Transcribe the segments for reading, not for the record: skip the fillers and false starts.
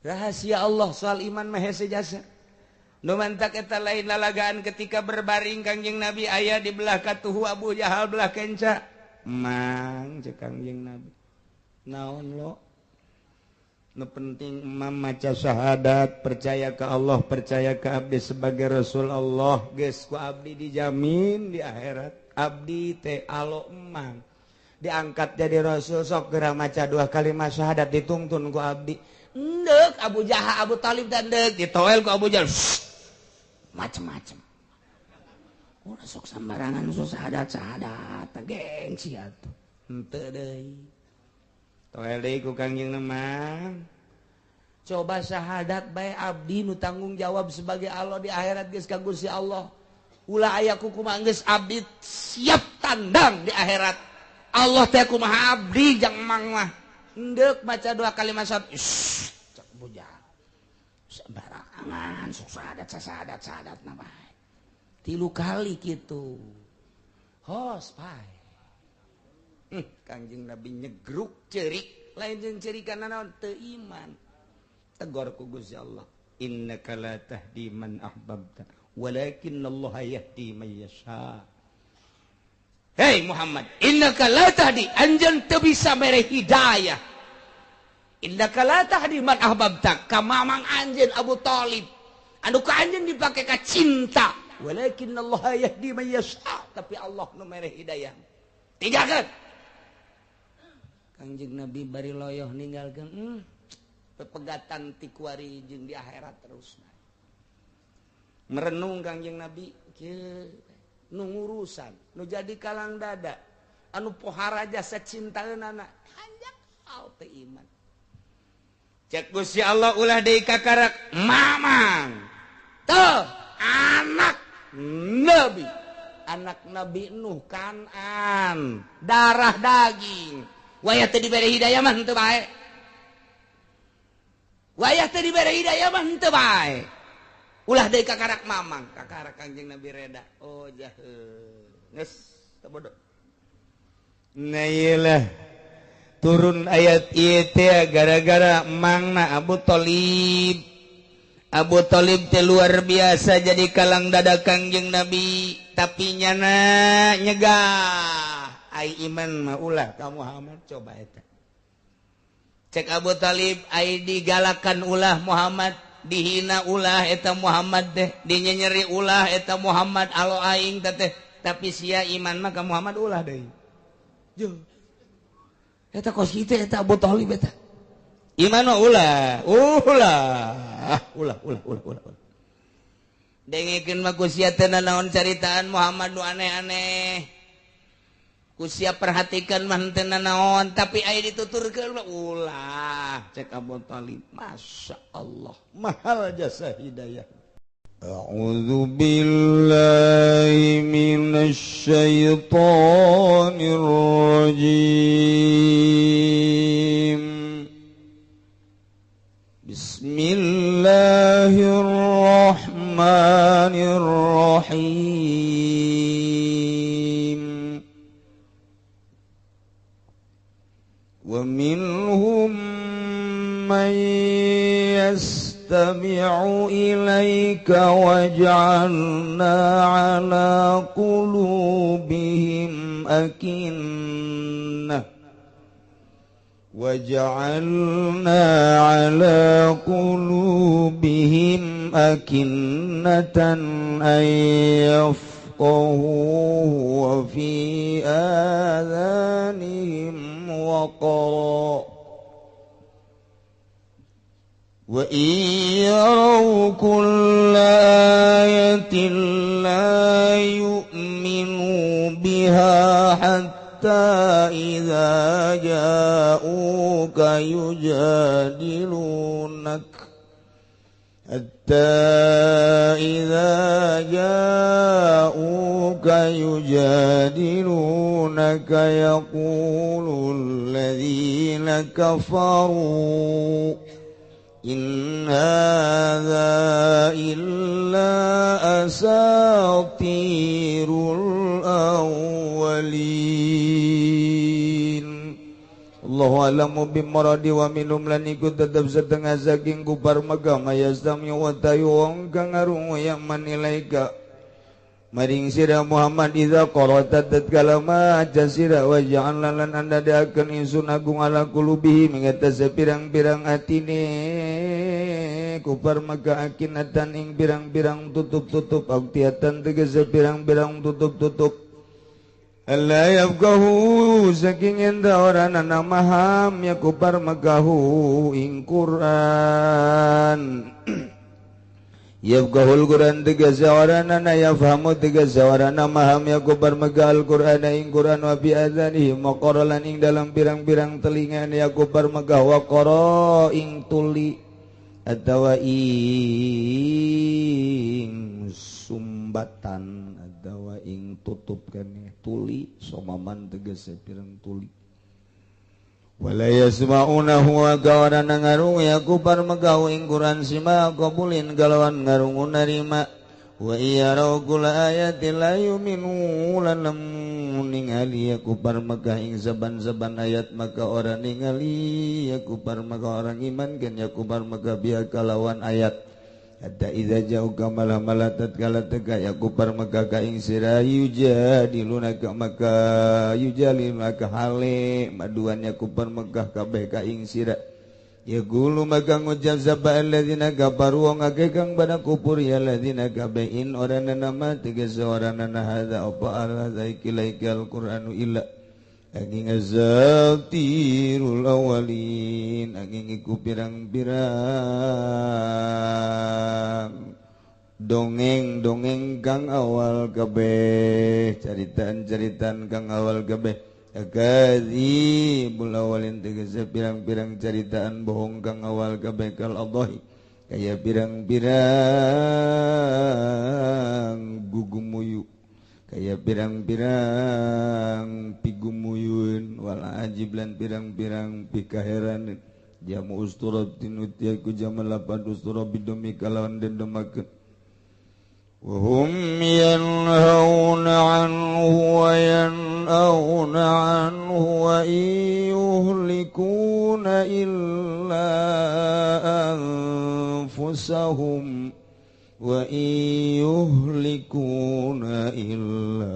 Rahasia Allah soal iman mah hese jasa. Nu mantak eta lain lalagaan ketika berbaring Kangjeng Nabi aya di belah katuhu Abu Jahal belah kenca. Mang cek Kangjeng Nabi. Naon lo? Nu penting emam maca syahadat, percaya ke Allah, percaya ke abdi sebagai Rasul Allah, geus ku abdi dijamin di akhirat. Abdi teh alo emang diangkat jadi Rasul sok geura maca dua kalimat syahadat ditungtun ku abdi. Endek Abu Jahal Abu Talib dan endek ditoel ku Abu Jahal. Macem-macem. Ulah sok sembarangan sok syahadat syahadat gengsi atuh. Henteu deui. Toel deui ku Kangjeng Nemang. Coba syahadat bae abdi nu tanggung jawab sebagai Allah di akhirat geus ka Gusti Allah. Ulah aya kumaha geus abdi siap tandang di akhirat. Allah teh kumaha abdi jang emang mah. Endek maca dua kalimat syahadat. Cek bujang. Sembarangan sok syahadat syahadat syahadat na bae. 3 kali kitu. Hos pae. Kangjeng Nabi nyegruk cerik, lain jeung cerikan naon teu iman. Tegor ku Gusti Allah, innaka la tahdi man ahbabta walakin Allah yahdi man yasha. Hei Muhammad, innaka la tahdi, anjeun teu bisa mere hidayah. Innaka la tahdi man ahbabta, ka mamang anjeun Abu Thalib. Anu ka anjeun dipake ka cinta, walakin Allah yahdi man yasha, tapi Allah nu mere hidayah. Tinggalkeun. Kangjeng Nabi bari loyoh ninggalkeun pepegatan ti kuari jeung di akhirat terus. Merenung Kangjeng Nabi kieu nu ngurusan, nu jadi kalang dada, anu pohara jasa cintaeunana, hanjak au teu iman. Cek Gusti Allah ulah deui kakarak mamang. Teu anak Nabi, anak Nabi Nuh Kanan, darah daging. Wayah teu dibere hidayah mah henteu bae. Wayah teu dibere hidayah mah henteu bae. Ulah deui kakarak mamang, kakarak Kangjeng Nabi reda. Oh jahe. Geus teu bodoh. Nah ieu turun ayat ieu teh gara-gara mangna Abu Thalib. Abu Thalib teh luar biasa jadi kalang dada Kangjeng Nabi, tapi nyana nyegah. Ai iman mah ulah ka Muhammad coba eta. Cek Abu Thalib ai digalakan ulah Muhammad, dihina ulah eta Muhammad teh, dinyenyeri ulah eta Muhammad alo aing teh, tapi sia iman mah ka Muhammad ulah deui. Juh. Eta kos kitu eta Abu Thalib eta. Iman mah ulah, ulah, ulah, ulah, ulah, ulah. Dengekeun mah ku sia teh nanaon caritaan Muhammad nu aneh-aneh. Ku sia perhatikan mah henteu nanaon, tapi aya dituturkeun mah ulah. Cek Abu Thalib, Masya Allah, mahal jasa hidayah. A'udzu billahi minasy syaithanir rajim. Bismillahirrahmanirrahim. Wa minhum man yastami'u ilaika waj'alna 'ala qulubihim akinnah وَجَعَلْنَا عَلَى قُلُوبِهِمْ أَكِنَّةً أَن يَفْقَهُوهُ وَفِي آذَانِهِمْ وَقْرًا وَإِن يَرَوْا كُلَّ آيَةٍ لَّا يُؤْمِنُوا بِهَا حَتَّى إذا جاءوك يجادلونك حتى إذا جاءوك يجادلونك يقول الذين كفروا إن هذا إلا أساطير الأولين. Allahu alamu bimuradi wa minum lan iku tetep setengah saking kupar Mekah mayastami wa tayu wong kang ngarungu yang manilaika maring sira Muhammad idza qara'ta tatkala maca sira wa ja'alna lan andadakeun ingsun agung ala qulubihi mengatasi pirang-pirang atine kupar Mekah akinatan ing pirang-pirang tutup-tutup auktiatan tegese pirang-pirang tutup-tutup alla yafqahu saking enda ora nana maham ya kupar Mekahu ing Quran yafqahul Quran tegese ora nana yafhamu tegese ora nana maham ya kupar Mekah Al-Quran ing Quran wa bi adzanihim waqara lan ing dalam pirang-pirang telinga ya kupar Mekah waqara ing tuli atawa ing sumbatan atawa ing tutup kene tuli somaman tegese pirang tuli wala yasma'unahu wa gawana ngarung ya kupar Mekah ing Quran sima qabulin kalawan ngarungu narima wa iyarau kula ayatin la yu'minu lan ningali ya kupar Mekah ing saban-saban ayat maka ora ningali ya kupar Mekah orang iman kan ya kupar Mekah biya kalawan ayat hatta idza ja'uka malah tatkala teka ya kupar Mekah ka ing sira yujadilunaka maka yujalilunaka hale maduan ya kupar Mekah kabeh ka ing sira ya gulu maka ngucap sapa alladzina kafaru wong akeh kang pada kufur ya alladzina kabeh in ora nama tegese ora nana hadza apa hadza iki laikal Qur'anu illa angin azatirul awalin angin iku pirang-pirang dongeng-dongeng kang awal kabeh caritaan-caritaan kang awal kabeh akadzibul awalin tegese pirang-pirang caritaan bohong kang awal kabeh kal adhi kaya pirang-pirang gugumuyu kaya pirang-pirang pigumuyun wal ajib lan pirang-pirang pikaheran jamu usturatin utiaku jamu lapan ustura bidomi kalawan dendemakeun وهم ينهون عنه وينأون عنه وإن يهلكون إلا أنفسهم وإن يهلكون إلا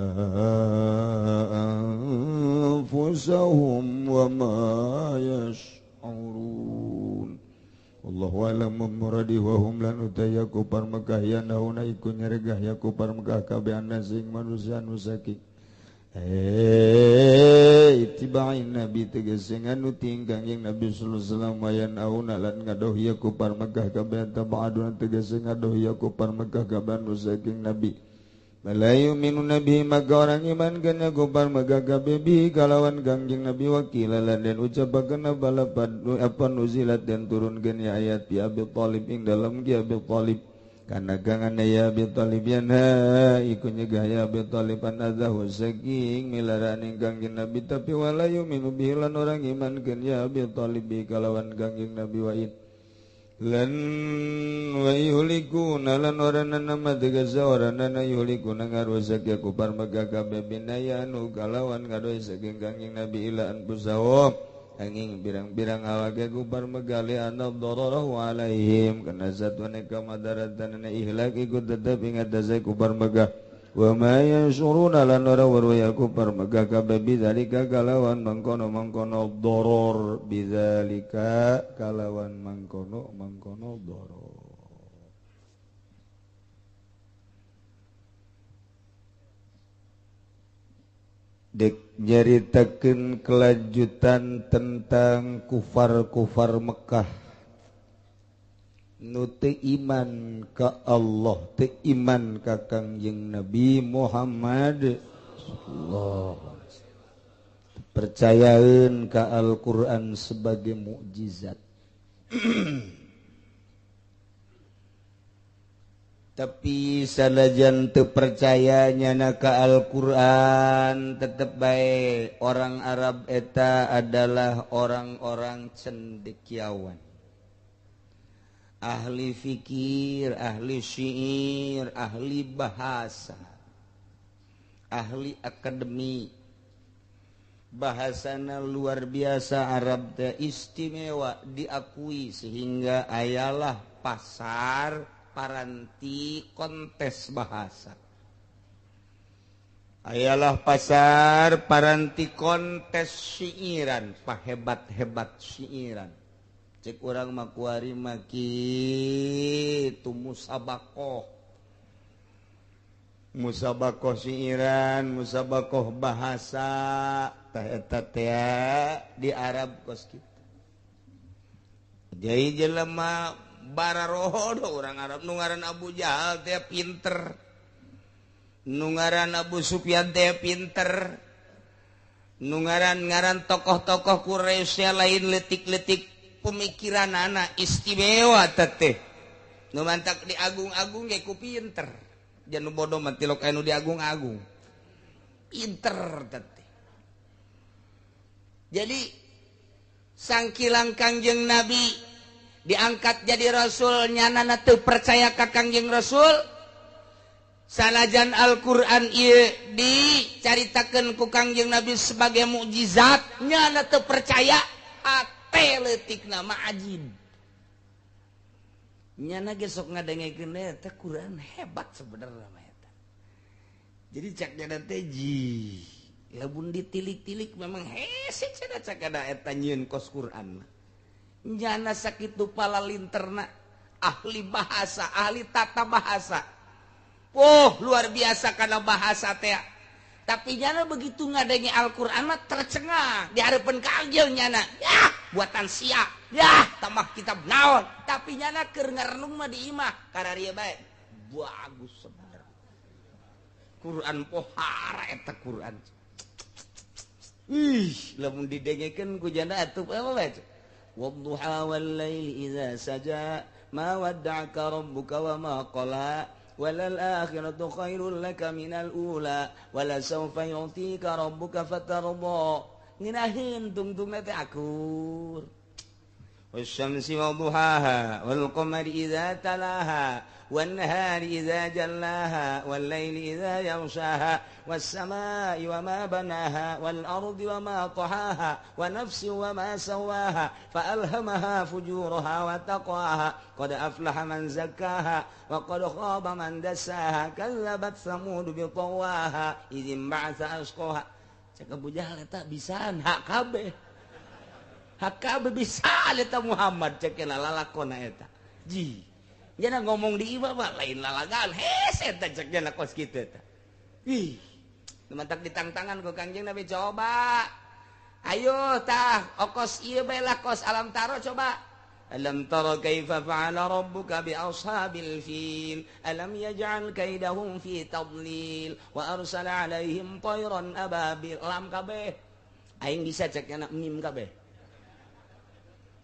أنفسهم وما يشعرون Allahu alam muradi wa hum lan utaya kupar Mekah ya nauna iku nyeregah ya kupar Mekah kabeh sing manusia nu saking itiba'in nabi tegese nganu tingkang yang Nabi sallallahu alaihi wasallam wayan auna lan ngadoh ya kupar Mekah kabeh tabaadun tegese ngadoh ya kupar Mekah kabeh nu saking nabi Malayu minu nabi maka orang iman kena kupar Mekah kabeh bi kalawan kangjeng Nabi wakilalan dan ucapakeun apa nuzilat dan turunkeun ya ayat bi Abi Thalib ing dalam ki Abi Thalib kana kangane ya Abi Thalib yanha iku nyegah ya Abi Thalib an adzahu saking milarane kangjeng Nabi tapi walayu minu bi lan orang iman keun ya Abi Thalib bi kalawan kangjeng Nabi wa lan wa yuhlikuna lan oranana mategasa oranana yuhlikuna ngarusak ya kupar Mekah kabeh binayanu kalawan ngadoy saking kangjeng Nabi ila anfusahum angin pirang-pirang awake kupar Mekah li anna dararahu alaihim kana satune kamadaratan ihlak iku tetep ing atase kupar Mekah wa ma yanshuruna lan ora weruh ya kupar Mekah kabeh bidzalika kalawan mangkono-mangkono doror bidzalika kalawan mangkono-mangkono doror dek nyaritakeun kelanjutan tentang kufar-kufar Mekah nu teu iman ka Allah teu iman ka Kangjeng Nabi Muhammad sallallahu alaihi wasallam percayaeun ka Al-Qur'an sebagai mukjizat tapi sanajan teu percaya nyana ka Al-Qur'an tetep bae orang Arab eta adalah orang-orang cendekiawan ahli fikir, ahli syair, ahli bahasa, ahli akademi. Bahasana luar biasa Arab teh istimewa diakui sehingga ayalah pasar paranti kontes bahasa. Ayalah pasar paranti kontes siiran, pahebat-hebat siiran. Cek urang mah kuari mah kitu musabakoh. Musabakoh siiran, musabakoh bahasa tah eta teh di Arab kos kitu. Jadi jelema bararoho urang Arab nu ngaran Abu Jahal teh pinter. Nu ngaran Abu Sufyan teh pinter. Nu ngaran-ngaran tokoh-tokoh Quraisy lain letik-letik pemikiran anak istimewa teh. Nu mantak diagung-agung ge ku pinter. Jangan bodoh mah tilok anu diagung-agung. Pinter teh. Jadi sangkilang Kangjeng Nabi diangkat jadi rasul nyanana teu percaya ka Kangjeng Rasul. Sanajan Al-Qur'an ieu dicaritakeun ku Kangjeng Nabi sebagai mukjizat nyana teu percaya ate leutikna mah ajib. Nyana ge sok ngadengekeun eta Quran hebat sebenarnya mah eta. Jadi cak nyana teh ji, lamun ditilik-tilik memang hese cenah cak ada eta nyieun kos Quran mah. Nyana sakitu palalinterna ahli bahasa, ahli tata bahasa. Oh, luar biasa karena bahasa teh. Tapi nyana begitu ngadenge Al-Qur'an mah tercengang di hareupeun Kangjeng nyana. Yah, buatan sia. Yah, tambah kitab naon. Tapi nyana keur ngarenung mah di imah kararieu bae. Bagus sebenarnya. Quran pohara eta Quran. Ih, lamun didengekeun ku jana atuh apa bae. Wadduha wal laili idza saja ma wadda'aka rabbuka wa ma qala walal akhiratu khairul laka minal ula wala sawfa yu'tika rabbuka fatarda. Nginahin tungtungna teh akur. Wasyamsi wadduhaha wal qamari idza talaha wan nahari idza jallaha wal laili idza yaghshaha was samai wama banaha wal ardi wama tahaha wa nafsin wama sawaha fa alhamaha fujuraha wa taqwaha qad aflaha man zakkaha wa qad khaba man dassaha kazzabat samud bi tawaha idzim ba'atsa asqaha. Cek Abu Jahal eta bisaan hak kabeh. Hak kabeh bisa eta Muhammad cek lalakona eta. Ji. Jana ngomong di imah mah lain lalagan. Hese eta cek jana kos kitu eta. Ih. Mantak ditangtangan ku Kangjeng Nabi coba. Ayo tah okos ieu bae lah kos alam taro coba. Alam tara kaifa fa'ala rabbuka bi ashabil fil alam yaj'al kaidahum fi tadlil wa arsala 'alaihim tayran ababil. Lam kabeh. Aing bisa cek jana mim kabeh.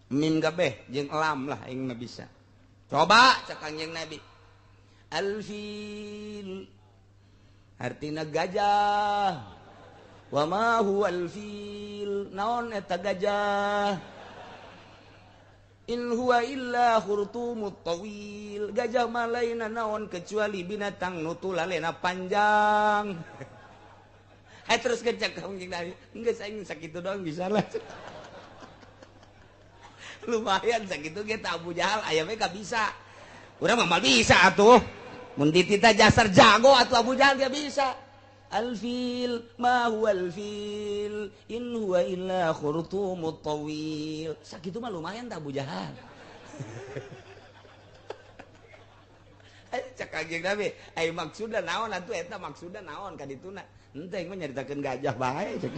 Mim kabeh jeung lam lah aing mah bisa. Coba cek Kangjeng Nabi. Al-fil artina gajah. Wa ma huwal fil naon eta gajah? In huwa illa khurtumut tawil. Gajah mah lainna naon kecuali binatang nu tulalena panjang. Hai terus kecek Kangjeng Nabi. Geus aing sakitu doang bisa lah. Lumayan sakitu ge Abu Jahal aya we gak bisa. Urang mah bisa atuh. Mun ditita jasar jago atuh Abu Jahal gak bisa. Al-fil ma huwal fil in huwa illa khurtumut tawil. Sakitu mah lumayan tah Abu Jahal. Cek Kangjeng Nabi, ai maksudna naon atuh eta maksudna naon ka dituna. Henteu mah nyaritakeun gajah bae cek.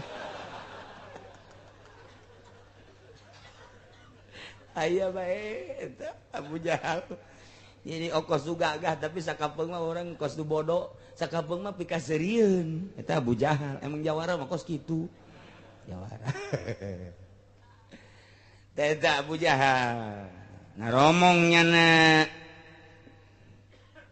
Aya bae eta Abu Jahal. Jadi okos du gagah tapi sakapeung mah urang kos du bodoh, sakapeung mah pikaseurieun. Eta Abu Jahal, emang jawara mah kos kitu. Jawara. Eta Abu Jahal. Ngaromong nyana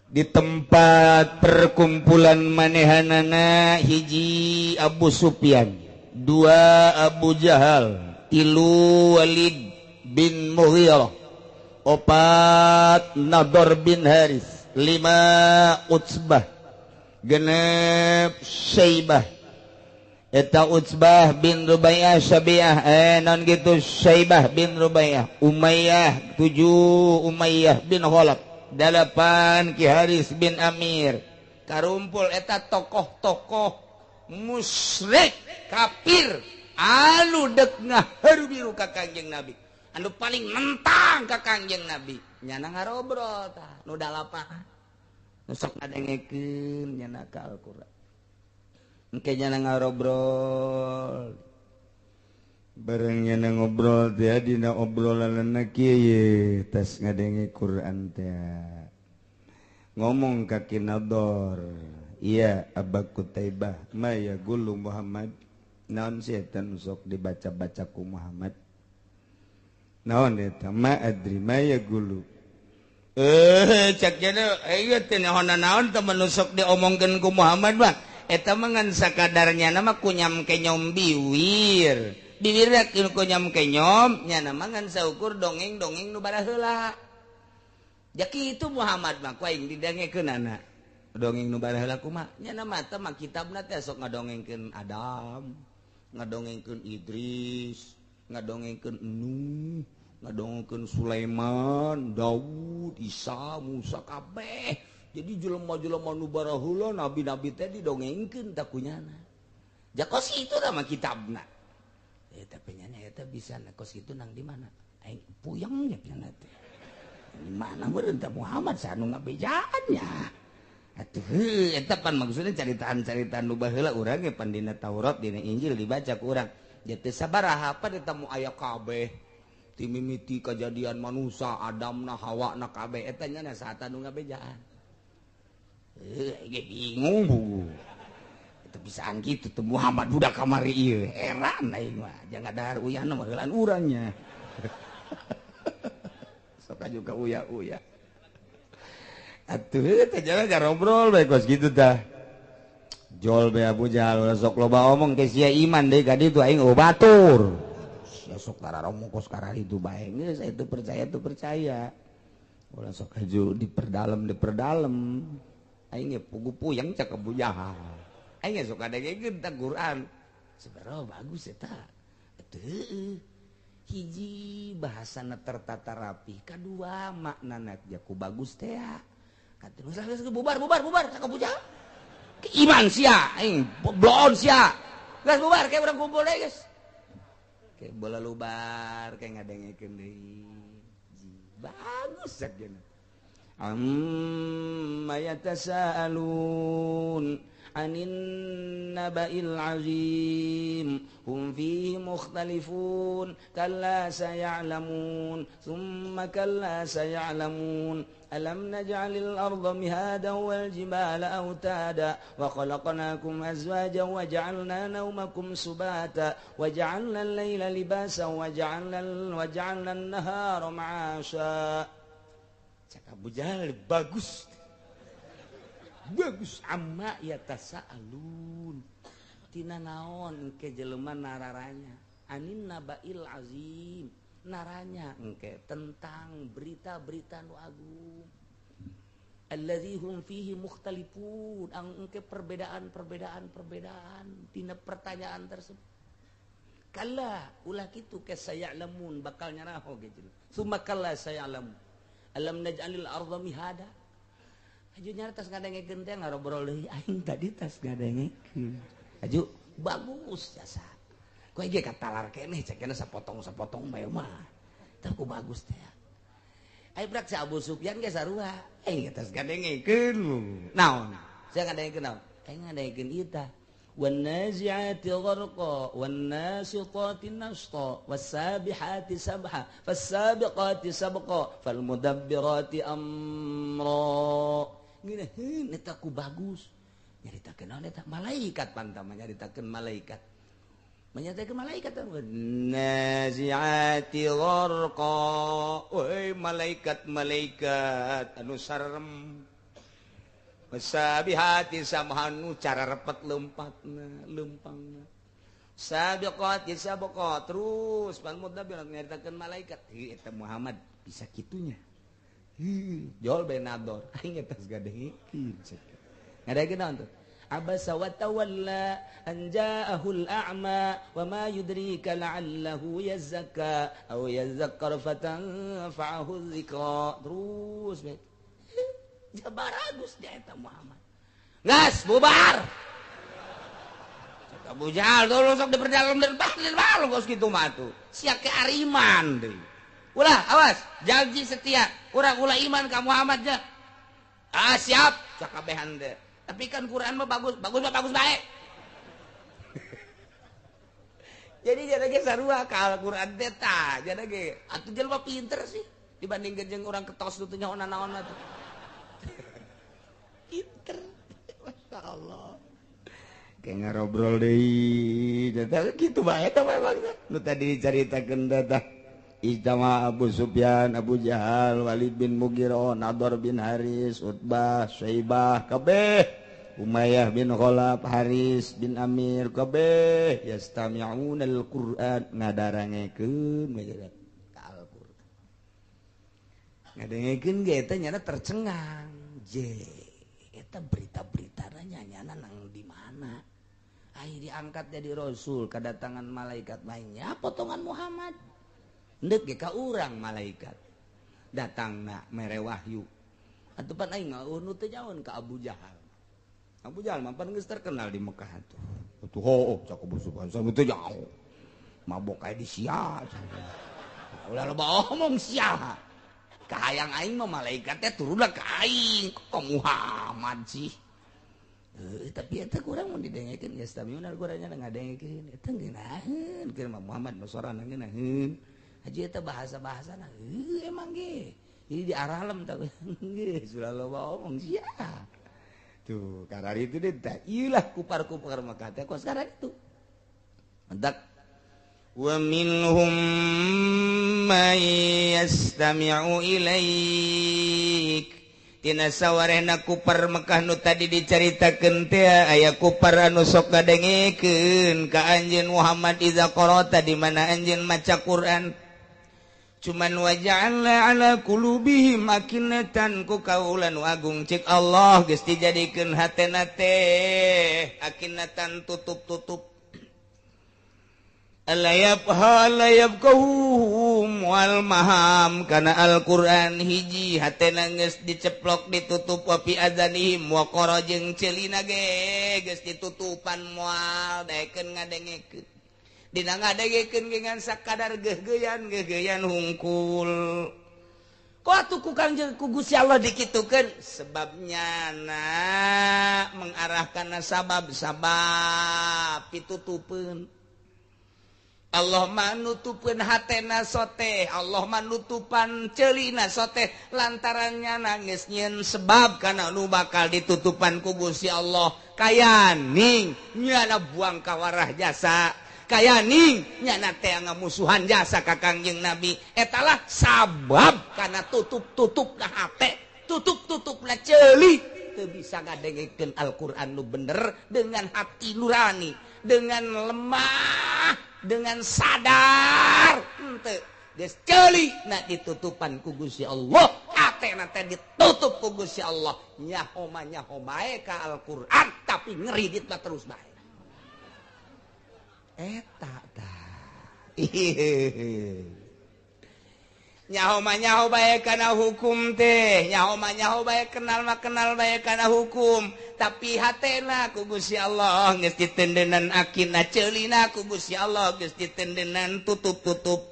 di tempat perkumpulan manehanana hiji Abu Sufyan, dua Abu Jahal, tilu Walid bin Mughirah, opat Nador bin Haris, lima Utsbah, genep Syaibah, Eta Utsbah bin Rubaiyah Syabiah non gitu Syaibah bin Rubaiyah Umayyah 7 Umayyah bin Khalaf 8 Ki Haris bin Amir karumpul eta tokoh-tokoh musyrik kafir anu dek ngaharu biru ka Kangjeng Nabi anu paling nentang ka Kangjeng Nabi nyana ngarobrol tah nu dalapan nu sok ngadengekeun nyana ka Al-Qur'an engke nyana ngarobrol bareng nyana ngobrol teh dina obrolanna kieu tas ngadenge Quran teh ngomong ka Ki Nador iya Aba Kutaibah ma yaqulu Muhammad naon sih eta nu sok dibaca-baca ku Muhammad naon eta ma adri ma yaqulu cak jana ieu teh naon teh nu sok diomongkeun ku Muhammad mah eta mah ngan sakadarnya nama kunyam kenyom biwir biwirna kunyam kenyom nya nama ngan saukur dongeng-dongeng nu baraheula ja kitu Muhammad mah ku aing didengekeunana dongeng nu baraheula kumaha nya nama teh mah kitabna teh sok ngadongengkeun Adam ngadongengkeun Idris ngadongengkeun Nuh ngadongengkeun Sulaiman Daud Isa Musa kabeh. Jadi jelema-jelema nu baraheula nabi-nabi teh didongengkeun ta kunyana. Ja kos kitu mah kitabna. Tapi nyana eta bisa na kos kitu nang di mana? Aing puyeng nya nyana teh. Di mana meureun teh Muhammad sanu ngabejaan nya. Atuh eta pan maksudna caritaan-caritaan nu baheula urang ge pan dina Taurat dina Injil dibaca ku urang. Ja teu sabaraha pan eta mu aya kabeh. Ti mimiti kajadian manusia Adam na Hawa na kabeh eta nyana saatan nu ngabejaan. Bingung bu. Itu bisaan gitu tuh Muhammad budak kamari ieu heran aing mah jangan dahar uyahna mah heulaan urangnya. Sok juga uya-uya. Atuh teh jalan ngobrol bae kos kitu tah. Jol be Abu Jahal sok loba omong ke sia iman deui ka ditu aing eueuh batur. Sia sok tararomong kos kararitu bae geus itu percaya tuh percaya. Ulah sok haju diperdalam diperdalam. Aing ge pugu puyeng cak Abu Jahal. Aing ge sok ngadengekeun tah Quran. Sebenarnya bagus eta. Atuh hiji bahasana tertata rapi, kadua maknana jaku bagus teh. Katilu geus bubar bubar bubar cak Abu Jahal. Iman sia aing bloon sia. Geus bubar kayak urang kumpul deui geus. Kayak bola lubar kayak ngadengekeun deui. Bagus cak jeung. Amma yatasaalun anin naba'il azim hum fihi mukhtalifun kalla saya'lamun thumma kalla saya'lamun alam naj'alil arda mihadan wal jibala awtada wa khalaqnakum azwajan wa ja'alna nawmakum subata wa ja'alna al-laila libasan wa ja'alna an-nahara ma'asha. Cak Abu Jahal bagus. Bagus amma yatasaalun. Tina naon engke jelema nararanya. Anin nabail azim. Naranya engke tentang berita-berita nu agung. Allazi hum fihi mukhtalifun. Engke perbedaan-perbedaan perbedaan tina pertanyaan tersebut. Kalla ulah kitu ke saya'lamun bakal nyaraho ge jelema. Summa kalla saya'lamun. Alam naj'alil arda mihada. Aju nyara tas ngadengekeun teh ngarobrol deui aing tadi tas ngadengekeun. Aju bagus jasa. Ku ge katalar keneh cek kana sapotong-sapotong bae mah. Tah ku bagus teh. Ai brak si Abu Sufyan ge sarua. Aing tas ngadengekeun. Naon? Sia ngadengekeun naon? Aing ngadengekeun ieu tah. والنازعات غرقا والناشطات نشطا والسابحات سبحا فالسابقات سبقا فالمدبرات أمرا. Ngeunaheun eta ku bagus. Nyaritakeun naon eta malaikat pantama nyaritakeun malaikat. Menyatakan malaikat naziati gharqa. Woi malaikat-malaikat anu sarem. Wasabihati samhanu cara repet lempatna lempangna. Sabiqati sabqa terus palmudabbirat nyaritakeun malaikat. Heuh eta Muhammad bisa kitunya. Heuh jol benador aing eta geus gadengekeun. Ngadengekeun naon tuh? Abasa wa tawalla an ja'ahul a'ma wa ma yudrika la'allahu yazakka aw yazakkar fatanfa'ahu dzikra. Terus jabaragus dia eta Muhammad. Gas bubar. Abu Jahal tuh sok diperdalam dan bahkan kos kitu mah tuh. Sia ke ariman deui. Ulah awas, janji setia, urang ulah iman ka Muhammad nya. Ah siap, sakabehan teh. Tapi kan Quran mah bagus, bagus mah bagus bae. Jadi jadi ge sarua ka Al-Qur'an teh tah, jadi ge atuh jelema pinter sih dibandingkeun jeung urang ketos nu teu nyaho naon mah tuh. Pinter. Masyaallah. Kayak ngarobrol deui, kitu bae teh memang nu tadi dicaritakeun teh. Ijtama Abu Sufyan, Abu Jahal, Walid bin Mughirah, Nadhr bin Haris, Utbah, Syaibah, kabeh, Umayyah bin Khalaf, Haris bin Amir, kabeh yastami'una al-Qur'an, ngadarangekeun ka Al-Qur'an. Ngadengekeun ge eta nyana tercengang. Je, eta berita-beritana nyana nang di mana? Ai diangkat jadi rasul, kedatangan malaikat mainnya potongan Muhammad. Ndek ge ka urang malaikat datangna mere wahyu. Atuh pan aing mah nu teu nyaon ka Abu Jahal. Abu Jahal mah pan geus terkenal di Mekah atuh. Atuh hooh cak Abu Sufyan samu teu nyaho. Mabok aya di sia. Ulah loba omong sia. Kahayang aing mah malaikat teh turunna ka aing, kok Muhammad sih. Tapi eta kurang mun didengekeun ya stamiuna kurangnya ngadengekeun. Eta ngeunaheun keur mah Muhammad nu sorana ngeunaheun. Haji eta bahasa-bahasana emang ge. Jadi di aralem tah geus ulah loba omong sia. Tuh, karena itu deh tah ieulah kupar-kupar Mekah teh kos sekarang itu. Mentak wa minhum may yastami'u ilaik. Tina sawarehna kupar Mekah nu tadi dicaritakeun teh aya kupar anu sok ngadengekeun ka anjeun Muhammad iza qara'ta di mana anjeun maca Quran. Cuman waja'alna ala qulubihim akinatan ku kaulan agung cek Allah geus dijadikeun hatena teh akinatan tutup-tutup. Alayabha alayabkahum wal maham kana Al-Qur'an hiji hatena geus diceplok ditutup wa fi adzanihim wa qara jeung ceulina ge geus ditutupan moal daekeun ngadengekeun. Dina ngadengekeun ge ngan sakadar geugeuyan hungkul. Kok atuh ku Kangjeng ku Gusti Allah dikitukeun sebabnya na mengarahkan sabab-sabab pitutupeun. Allah manutupeun hatena sote, Allah manutupan ceulina sote lantarannya nangis nyieun sebab kana nu bakal ditutupan ku Gusti Allah. Kayaning nyana buang kawarah jasa, kayaning nyana teh ngamusuhan jasa ka Kangjeng Nabi. Etalah sabab kana tutup-tutupna hate, tutup-tutupna ceuli teu bisa ngadengekeun Al-Qur'an nu bener dengan hati nurani, dengan lemah, dengan sadar henteu geus ceuli na ditutupan ku Gusti Allah, hatena teh ditutup ku Gusti Allah. Nyaho mah nyaho bae ka Al-Qur'an tapi ngeridit mah terus bae. Eta tah nyaho mah nyaho bae kana hukum teh, nyaho mah nyaho bae kenal mah kenal bae kana hukum, tapi hatena ku Gusti Allah geus ditendenan akina ceulina ku Gusti Allah geus ditendenan tutup-tutup.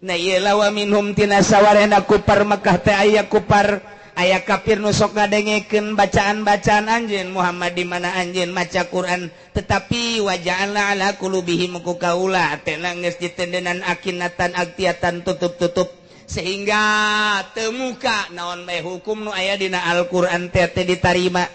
Na ieu lawa minhum tina sawarehna kupar Mekah teh aya kupar aya kafir nu sok ngadengekeun bacaan-bacaan anjeun Muhammad di mana anjeun maca Quran, tetapi waja'alna ala qulubihim ku kaula hatena geus ditendenan akinatan aktiatan tutup-tutup sehingga temuka naon bae hukum nu aya dina Al-Qur'an teh teh ditarima.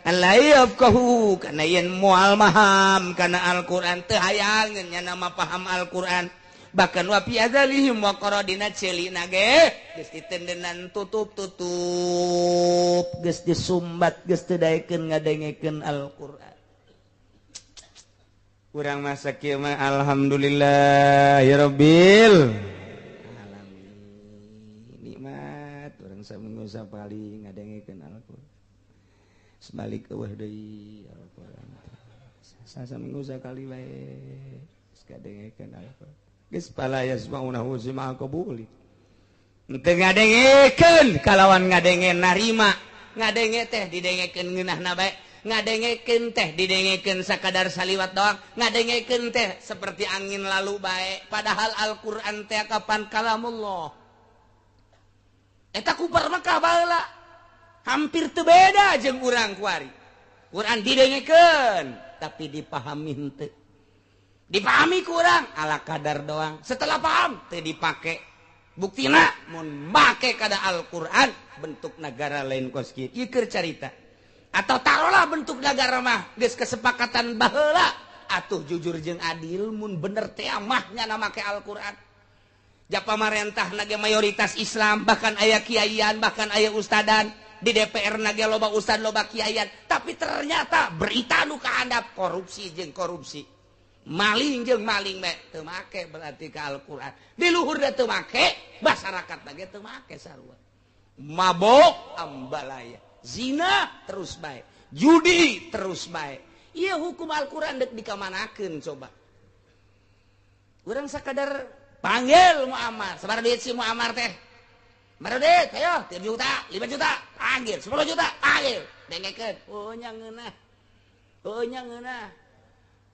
La yafqahu kana yen moal maham kana Al-Qur'an teu hayangeun nya nama paham Al-Qur'an. Bahkan wa fi adzalihim wa qaradina ceulina ge geus ditendenan tutup-tutup, geus disumbat, geus teu daekeun ngadengekeun Al-Qur'an. Urang masa kieu mah alhamdulillahirabbil alamin. Nikmat urang saminggu sapali ngadengekeun Al-Qur'an. Sebalik eueuh deui Al-Qur'an. Saminggu sakali bae geus kadengekeun Al-Qur'an. Geus pala yasma'unahu sima qabuli. Teu ngadengekeun kalawan ngadenge narima. Ngadenge teh didengekeun ngeunahna bae. Ngadengekeun teh didengekeun sakadar saliwat doang. Ngadengekeun teh seperti angin lalu bae. Padahal Al-Qur'an teh kapan kalamullah. Eta kupar Mekah baheula. Hampir teu beda jeung urang kuari. Quran didengekeun tapi dipahami henteu. Dipahami ku urang ala kadar doang. Setelah paham teu dipake. Buktina mun make kada Al-Qur'an bentuk negara lain kos kieu. Ieu keur carita. Atau taruhlah bentuk negara mah geus kesepakatan baheula atuh jujur jeung adil mun bener teh mah nya make Al-Qur'an. Ja pamarentah nage mayoritas Islam bahkan aya kiaian bahkan aya ustadan. Di DPR nage loba ustad loba kiaian, tapi ternyata berita nu kahandap korupsi jeung korupsi, maling jeung maling bae teu make berarti ka Al-Qur'an. Di luhur da teu make, masyarakat nage teu make sarua. Mabok ambalaya, zina terus bae, judi terus bae. Ieu hukum Al-Qur'an deuk dikamanakeun coba. Urang sakadar panggil Muammar, sabaraha duit si Muammar teh? Baru duit, ayo, 3 juta, 5 juta, panggil, 10 juta, panggil. Dengekeun, oh nya ngeunah. Oh nya ngeunah.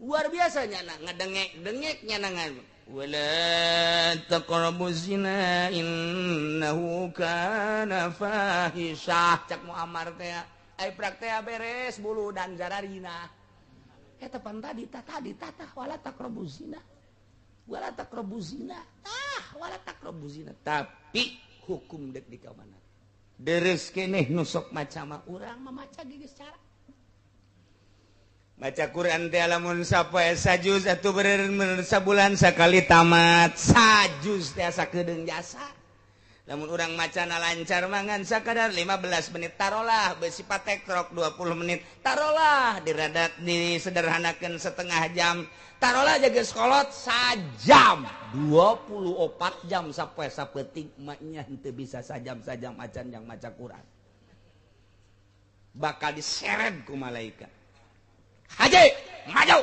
Luar biasa nya ngedengek-dengek nya nangan. Wala taqrabu zina innahu kana fahisyah. Cak Muammar teh, ai prak teh beres bulu dan jararina. Eta pan tadi tah tadi tah wala taqrabu zina. Wala taqrabu zina. Tah wala taqrabu zina. Tapi hukum dek di kamana deres keneh nusok macama urang memaca geus cara maca Quran teh lamun sapoe sajuz atuh bener sabulan sakali tamat sajuz teh sakedeung jasa lamun urang macana lancar mangan sakadar 15 menit tarolah beusi patek trok 20 menit tarolah diradat disederhanakeun setengah jam tarolah jaga sekolot sajam 24 jam sapoe sapeuting maknya henteu bisa sajam-sajam acan yang maca Quran bakal diseret ku malaikat haji maju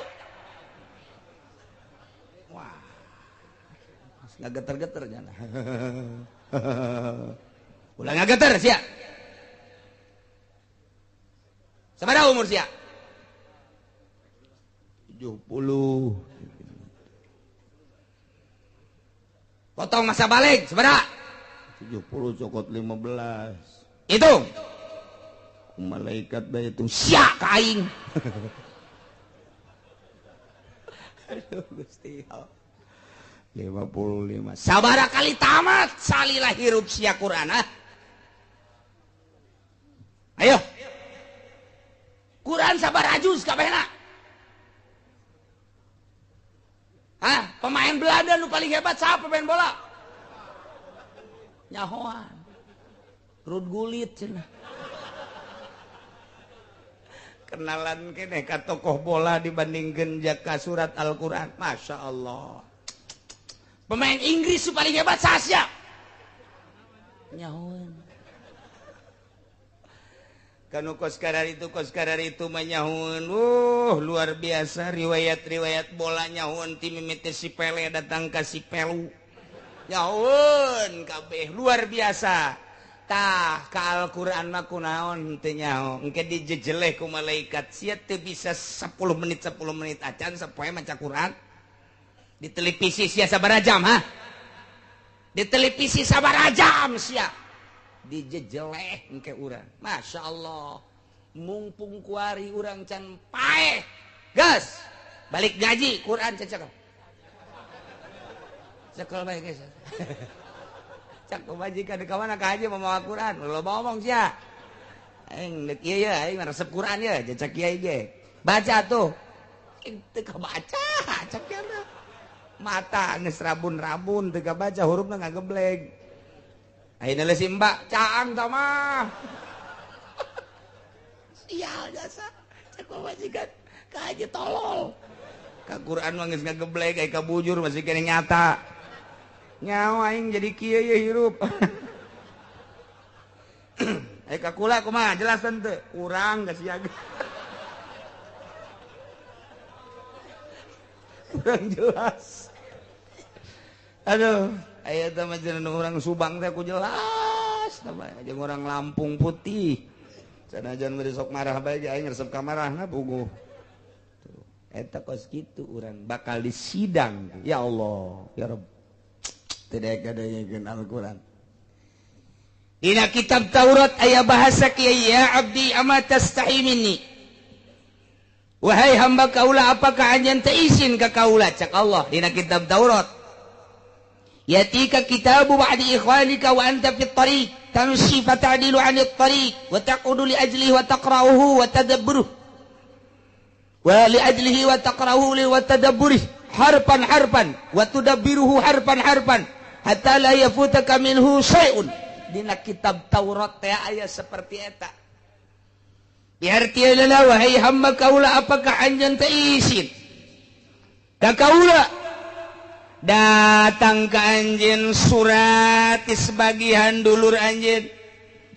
wah ngageter-geter nya ulah ngageter sia sabaraha umur sia 70 potong masa balik sabaraha 70 cokot 15 hitung malaikat bae hitung sia ka aing. Aduh Gusti 55 sabaraha kali tamat salilah hirup sia Quran ah. Ayo Quran sabaraha juz kabehna? Hah, pemain Belanda nu paling hebat siapa pemain bola? Nyahoan. Ruud Gullit cenah. Kenalan keneh ka tokoh bola dibandingkeun jaka surat Al-Qur'an. Masya Allah. Pemain Inggris paling hebat saha? Nyahoan. Kanu kos karar itu manyahun. Luar biasa riwayat-riwayat bola nyahun ti mimiti si Pele datang ka si Pelu. Nyahun kabeh luar biasa. Tah ka Al-Qur'an mah kunaon teu nyaho. Engke dijejeleh ku malaikat sia teu bisa 10 menit 10 menit acan sapoe maca Qur'an. Di televisi sia sabaraha jam ha? Di televisi sabaraha jam sia? Dijejeleh engke urang. Masya Allah. Mumpung kuari urang can paeh. Gas. Balik gaji Quran cekel. Cekel bae geus. Cak majikan ka mana ka haji mamawa Quran. Loba omong sia. Aing deuk ieu ya, aing resep Quran ya, cek kiai ge. Baca tuh. Teu kabaca, cek kieu. Mata geus rabun-rabun teu kabaca hurufna ngagebleng. Ayeuna si mbak caang tah mah. Sial jasa. Cek majikan ka haji tolol. Ka Quran mah geus ngagebleng aya ka bujur masih keneh nyata. Nyawa aing jadi kieu ye hirup. Aya ka kula kumaha jelas teu? Urang geus siaga. Kurang jelas. Aduh, aya teh mah jeung urang Subang teh ku jelas tah jeung urang Lampung putih. Sanajan bari sok marah bae ge aing resep ka marahna puguh. Eta kos kitu urang bakal disidang. Ya Allah, ya Rabb. Tidak ada yang Al-Qur'an. Dina kitab Taurat aya bahasa kieu, ya abdi ama tastahi minni. Wahai hamba kaula, apakah anjeun teu isin ka kaula? Cak Allah dina kitab Taurat. Yatika kitabu ba'di ikhwanika wa anta fit tariq tamshi fata'dilu 'anil tariq wa taqudu li ajlihi wa taqra'uhu wa tadabburuhu wa li ajlihi wa taqra'uhu li wa tadabburihi harfan harfan wa tudabbiruhu harfan harfan hatta la yafutaka minhu syai'un. Dina kitab Taurat teh aya seperti eta. Diartianna wahai hamba kaula, apakah anjeun teh isin ka kaula? Datang ka anjeun surat ti sebagian dulur anjeun,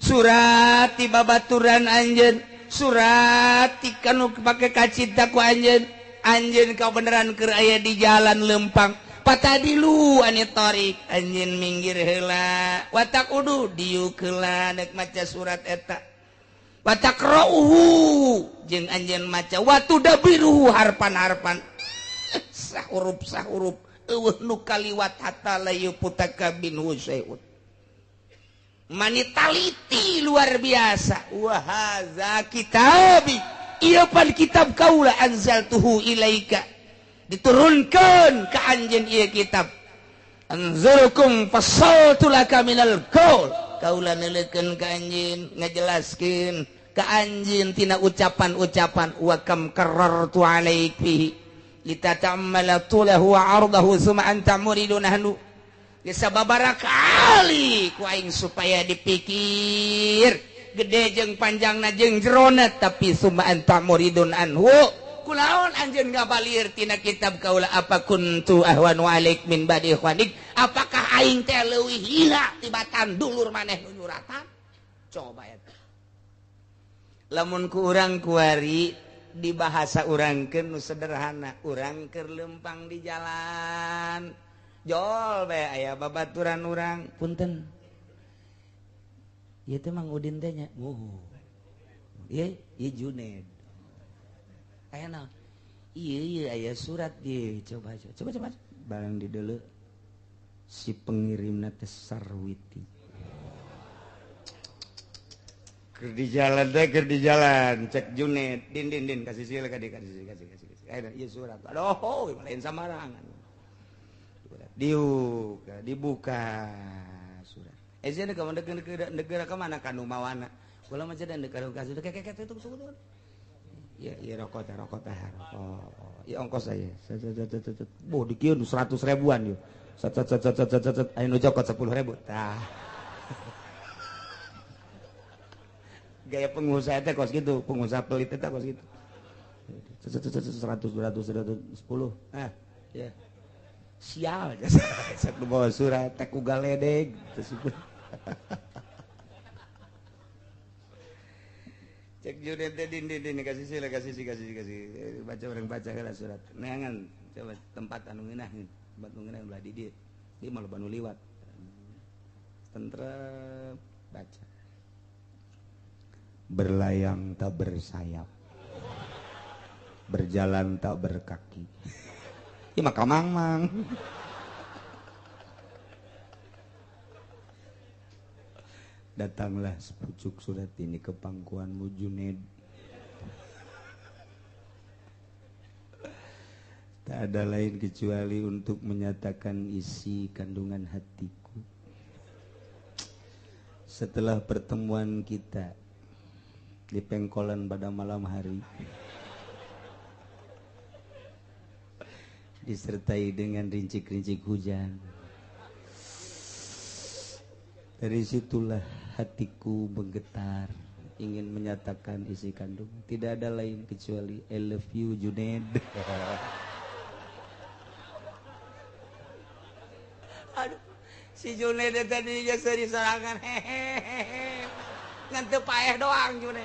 surat ti babaturan anjeun, surat ti kanu pake kacita ku anjeun. Anjeun kabeneran keur aya di jalan lempang, patadilu ane tarik, anjeun minggir heula, watak udu diuk heula nek maca surat eta. Watakra'uhu jeung anjeun maca, watudabiruhu harpan-harpan, sahurup sahurup eueuh nu kaliwat hatta la yuputaka minhu syai'un. Manitaliti luar biasa. Wa hadza kitabi, ieu pan kitab kaula, anzaltuhu ilaika, diturunkeun ka anjeun ieu kitab. Anzurukum fassaltu laka minal qaul, kaula neuleukeun ka anjeun, ngajelaskeun ka anjeun tina ucapan-ucapan. Wa kam karartu alaik fihi litata'ammala tulahu wa 'ardahu summa anta muridun nahnu. Geus sababaraha kali ku aing supaya dipikir gede jeung panjangna jeung jerona, tapi summa anta muridun anhu. Kulaon anjeun ngabalir tina kitab kaula, apa kuntu ahwanu alaik min badi ikhwanik, apakah aing teh leuwih hina tibatan dulur maneh nu nyuratan? Coba eta. Lamun ku urang kuari di bahasa urangkeun nu sederhana, urang keur lempang di jalan jol bae aya babaturan urang, punten ieu teh Mang Udin teh nya, oh ieu ieu Juned aya naon ieu ieu aya surat ieu, coba coba coba barang di deuleu si pengirimna teh Sarwiti. Keur di jalan teh, keur di jalan cek Juned, din din din kasih sila ka kasih kasih kasih kasih aya ieu surat, aduh lain samarangan. Dibuka, dibuka surat. Eh sieun ka negara ka mana ka nu mawana. Kula mah cenah negara ka sudah kek kek itu itu. Ya ya rokok teh rokok teh rokok. Ya ongkos aya. Boh di kieu 100 ribuan yeuh. Sat sat sat sat sat sat aya nu cokot 10.000. Tah. Gaya pengusaha teh kos gitu, pengusaha pelit teh kos gitu. 100 200 110. Ah, ya. Sial, saya bawa surat teh ku galedeg. Cek Juned teh din din din kasih sila kasih kasih kasih baca orang baca heula surat. Neangan coba tempat anu ngeunah, tempat nu ngeunah belah di dieu. Di mah loba nu liwat. Tentrem baca. Berlayang tak bersayap, berjalan tak berkaki. Ya maka mang-mang. Datanglah sepucuk surat ini ke pangkuanmu Juned. Tak ada lain kecuali untuk menyatakan isi kandungan hatiku. Setelah pertemuan kita di pengkolan pada malam hari, disertai dengan rincik-rincik hujan. Dari situlah hatiku menggetar, ingin menyatakan isi kandung. Tidak ada lain kecuali I love you Juned. Aduh, si Juned tadi geus disorangan hehehe. Ngan teu paeh doang june.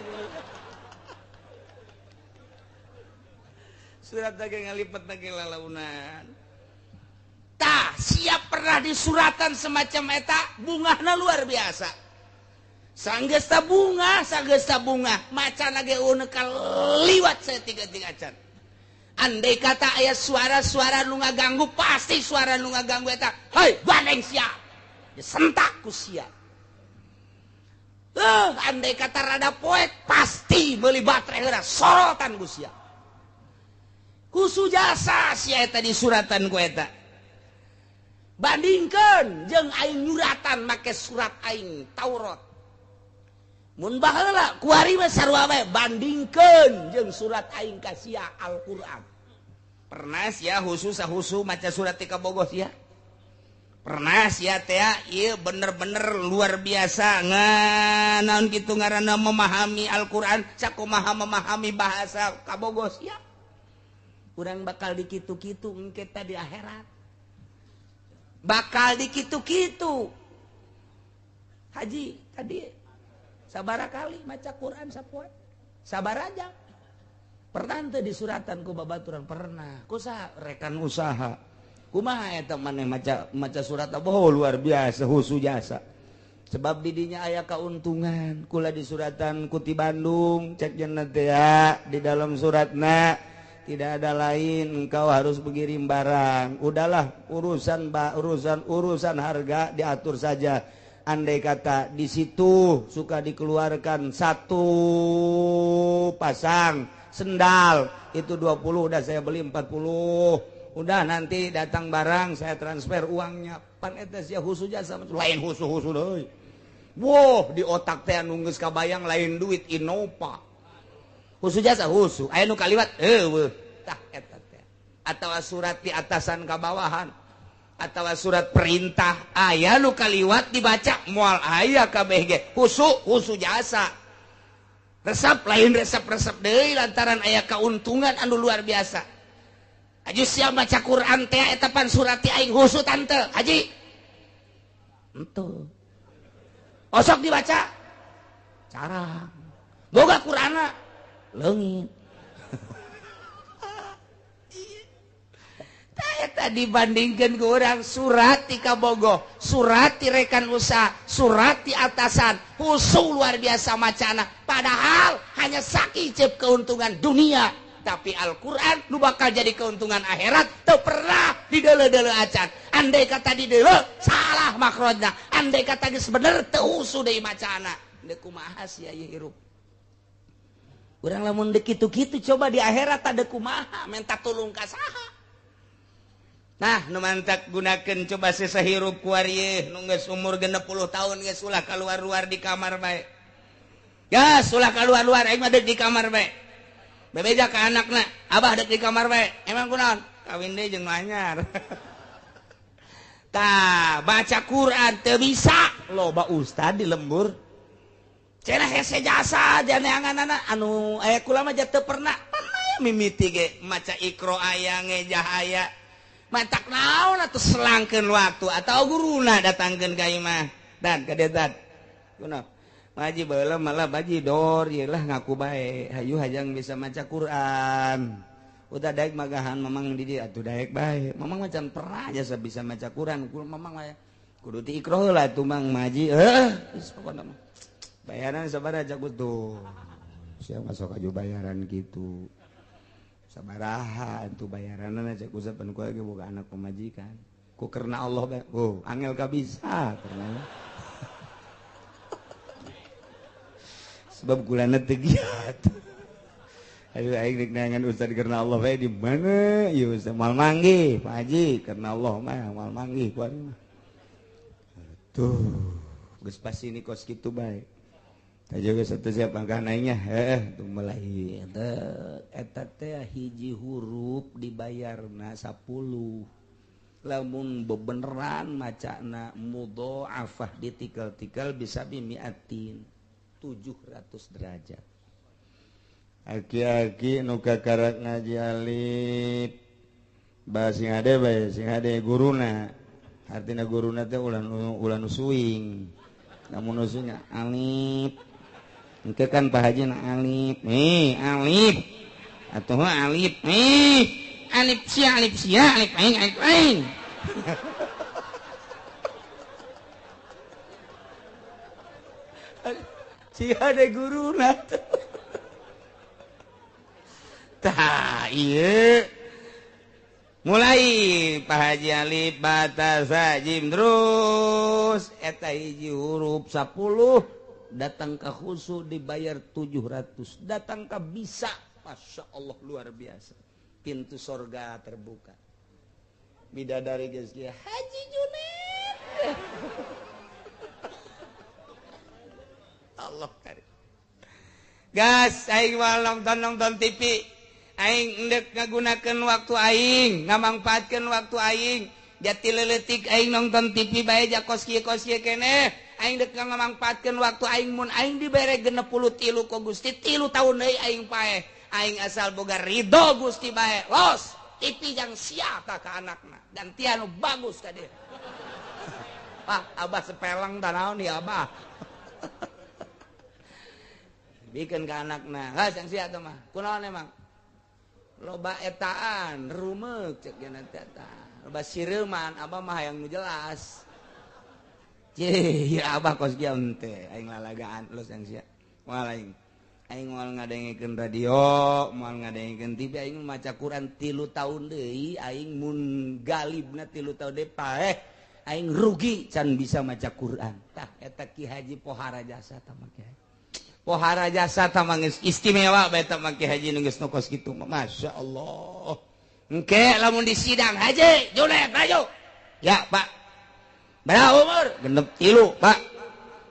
Surat lagi ngalipet lagi lalaunan. Tah, siap pernah disuratan semacam eta, bungahna luar biasa. Sanggesta bunga, sanggesta bunga, macan lagi unek liwat saya tiga-tiga acan. Andai kata aya suara-suara nu ngaganggu, pasti suara nu ngaganggu eta. Hei, gandeng sia. Disentak ku sia. Andai kata rada poek, pasti meuli baterai heula sorotan ku sia. Kusu jasa sia eta disuratan ku eta. Bandingkeun jeung aing nyuratan make surat aing Taurat. Mun baheula kuari mah sarua bae, bandingkeun jeung surat aing ka sia Al-Qur'an. Pernah sia khusus sahusu maca surat ti kabogoh sia? Pernah sia teh ieu bener-bener luar biasa nganaon kitu ngaranna memahami Al-Qur'an sakumaha memahami bahasa kabogoh sia. Urang bakal dikitu-kitu engke teh di akhirat. Bakal dikitu-kitu. Haji tadi sabara kali maca Quran sapoe. Sabar aja. Pernah teu disuratan ku babaturan pernah. Ku saha rekan usaha. Kumaha eta maneh maca maca surat oh luar biasa husu jasa. Sebab didinya aya kauntungan. Kula disuratan ku ti Bandung cek jenna teh di dalam suratna tidak ada lain engkau harus mengirim barang. Udahlah urusan urusan harga diatur saja. Andai kata di situ suka dikeluarkan satu pasang sendal itu 20 udah saya beli 40. Udah nanti datang barang saya transfer uangnya. Pan eta sia husu jasa lain husu-husu deui. Wah, di otak teh anu geus kabayang lain duit Innova. Husu jasa husu, aya nu kaliwat eueuh. Tah eta teh. Atawa surat di atasan ka bawahan. Atawa surat perintah aya nu kaliwat dibaca moal aya kabeh ge. Husu husu jasa. Resep lain resep-resep deui lantaran aya keuntungan anu luar biasa. Haji sia maca Quran teh eta pan surat ti aing husu tante. Haji. Henteu. Osok dibaca. Carang. Boga Qur'anna leungit. Tah dibandingkan ke orang surat ti kabogoh, surat ti rekan usaha, surat ti atasan, husu luar biasa macana. Padahal hanya sakicep keuntungan dunia, tapi Al-Qur'an nu bakal jadi keuntungan akhirat teu pernah dideuleu-deuleu acan. Andai kata dideuleu salah makrojna, andai kata geus bener teu husu deui macana. Deuk kumaha sia ieu hirup? Urang lamun deuk kitu-kitu coba di akhirat tah deuk kumaha menta tulung ka saha? Nah, nu mantak gunakeun coba sesahirup kuari nu geus umur 60 tahun geus ulah kaluar-luar di kamar bae. Gas ulah kaluar-luar aing mah deuk di kamar bae. Bebeja ka anakna, abah deuk di kamar bae. Emang kunaon? Kawin deui jeung nu anyar. Tah, baca Quran teu bisa, loba ustad di lembur. Cenah hese jasa janeanganana anu aya kula mah teu pernah. Pernah mimiti ge maca Iqra aya ngejah aya. Matak naon atuh selangkeun waktu atau guruna datangkeun ka imah dan ka dedan kunaon Haji baheula malah baji dor ieu lah ngaku bae hayu hayang bisa maca Quran udah daek magahan mamang di dieu atuh daek bae mamang macan pernah jasa bisa maca Quran kudu mamang mah kudu ti Iqra heula atuh mang maji geus pokona mah bayaran sabaraha cak tuh sia masuk aju bayaran kitu sabaraha tuh bayaranna cek usapan ku lagi boga anak pemajikan ku karena Allah bae oh angel ka bisa karena sebab kulana teu giat aduh aing rek neangan ustad karena Allah bae di mana ieu ustad moal manggih Pak Haji karena Allah mah moal manggih ku aing mah tuh geus pasti ini kos kitu bae juga satu siap angka naiknya tuh mulai eta teh hiji huruf dibayarna 10 lamun bebeneran macana mudhoafah ditikal-tikal bisa bimiatin 700 derajat. Aki-aki nu kakarak ngaji alif bah sing hade bae sing hade guruna artina guruna teh ulah nu suing namun nu suing alif Engke kan Pak Haji na alif. Nih, alif. Atuh alif. Nih, alif sia alif aing alif aing. Sia de guruna. Tah, ieu. Mulai Pak Haji alif bata jim terus eta hiji huruf 10 datang ke khusu dibayar 700, datang ke bisa, Masya Allah luar biasa, pintu sorga terbuka. Bidadari geus Haji Junet. Allah karim. Gas aing mah nonton TV, aing endek ngagunakeun waktu aing, ngamangpaatkeun waktu aing. Jati leuletik aing nonton TV bae ja kos kieu keneh. Aing dek ngamangpaatkeun waktu aing mun aing dibere 63 ku Gusti 3 tahun deui aing paeh. Aing asal boga ridho Gusti bae. Los, TV jang sia ka anakna. Gantian nu bagus ka dieu. Wah, abah sepeleng tah naon ieu abah. Bikin ke anakna. Hah, jang sia teh mah. Kunaon emang? Loba etaan, rumeuk cek nya eta. Loba sireuman, abah mah hayang nu jelas. Cih, ya abah kos kieu henteu, aing lalagaan los yang sia. Moal aing. Aing moal ngadengekeun radio, moal ngadengekeun TV, aing maca Quran 3 tahun deui, aing mun galibna 3 tahun deui paeh, aing rugi can bisa maca Quran. Tah eta Ki Haji pohara jasa tah mah Ki Haji. Pohara jasa tah mah geus istimewa bae tah mah Ki Haji nu geus nu kos kitu mah. Masya Allah. Engke lamun di sidang Haji Junet maju. Ya, Pak. Berapa umur? 63, Pak.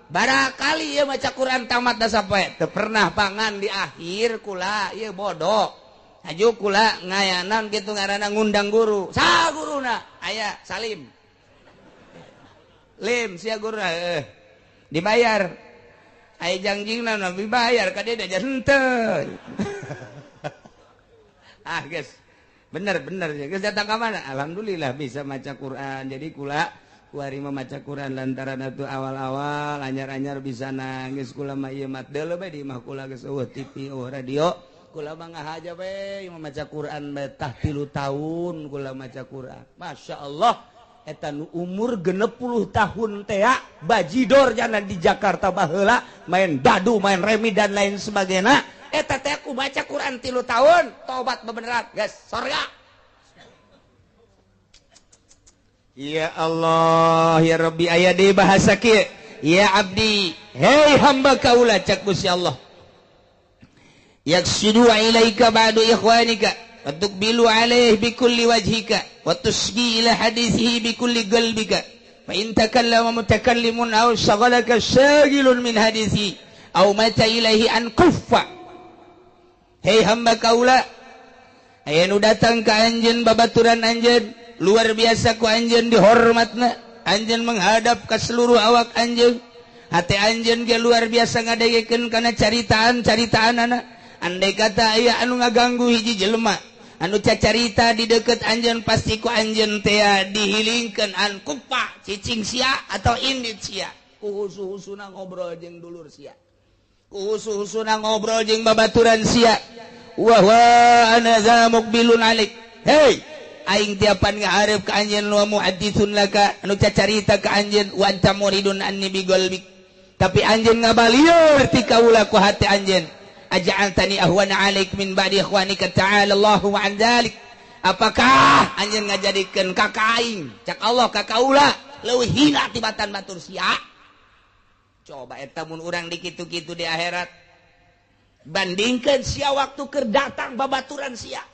Barakali ieu maca Quran tamat da sapoe. Teu pernah pangan di akhir kula ieu bodoh. Haju kula ngayanan kitu ngaranna ngundang guru. Saha guruna? Aya Salim. Lim sia guruna heuh. Dibayar. Aya jangjingna nabi bayar ka dieu da henteu. Ah geus. Bener geus datang ka mana? Alhamdulillah bisa maca Quran. Jadi kula kuari maca Quran lantaran atuh awal-awal anyar-anyar bisa nangis kula mah ieu mah deuleu bae di imah kula geus eueuh TV eueuh radio kula mah ngahaja bae maca Quran bae tah 3 tahun kula maca Quran. Masya Allah eta nu umur 60 tahun teh bajidor jana di Jakarta baheula main dadu main remi dan lain sebagainya eta teh aku baca Quran 3 tahun tobat bebeneran geus sorga. Ya Allah ya Rabbi aya di bahasa kieu ya abdi hei hamba kaula cak Gusti Allah yaksidu ilaika ba'du ikhwanika wa tuqbilu alaihi bikulli wajhika wa tusgi ila hadithihi bikulli qalbika fa in takallama mutakallimun aw shaghalaka shagilun min hadithi aw mata ilaihi an kuffa. Hei hamba kaula aya nu datang ka anjeun babaturan anjeun luar biasa ku anjeun dihormatna, anjeun menghadap ke seluruh awak anjeun, hati anjeun ge luar biasa ngadengekeun kana caritaan-caritaan anak. Andai kata aya anu ngaganggu hiji jelema, anu cacarita di deukeut anjeun pasti ku anjeun teh dihilingkeun an kupa cicing sia atau indit sia. Ku husu-husuna ngobrol jeung dulur sia. Ku husu-husuna ngobrol jeung babaturan sia. Wa wa ana za muqbilun alik. Hei, aing tiapan ngahareup ka anjeun wa muhadditsun laka anu cacarita ka anjeun wa anta muridun anni biqalbik tapi anjeun ngabalieur ti kaula ku hati anjeun aj'altani ahwana 'alaik min ba'di ikhwanika ta'ala Allahu an dzalik apakah anjeun ngajadikeun ka aing cak Allah ka kaula leuwih hina tibatan batur sia. Coba eta mun urang dikitu-kitu di akhirat bandingkeun sia waktu keur datang babaturan sia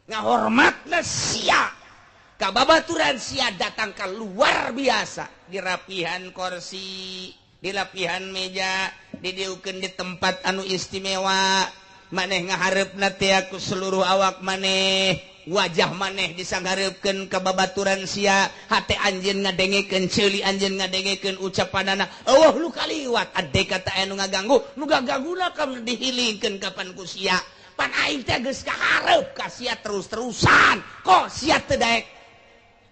ngahormatna sia ka babaturan sia datang ka luar biasa di rapihan kursi di lapihan meja didiukeun di tempat anu istimewa maneh ngahareupna teh ku seluruh awak maneh wajah maneh disanghareupkeun ka babaturan sia hate anjeun ngadengekeun ceuli anjeun ngadengekeun ucapanana eueuh lu kaliwat ade kata anu ngaganggu nu gagangguna kam dihilingkeun kapan ku sia pan aing teh geus kahareup ka sia terus-terusan kok sia teu daek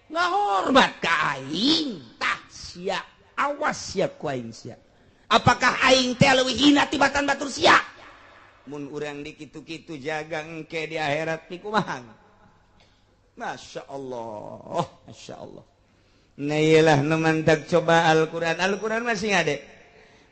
ngahormat ka aing tah sia awas sia ku aing sia Apakah aing teh leuwih hina tibatan batur sia? Mun urang di kitu-kitu jaga engke di akhirat pikumaha. Masya Allah, Masya Allah. Nah iyalah nu mantak coba Al-Quran. Al-Quran masih ada.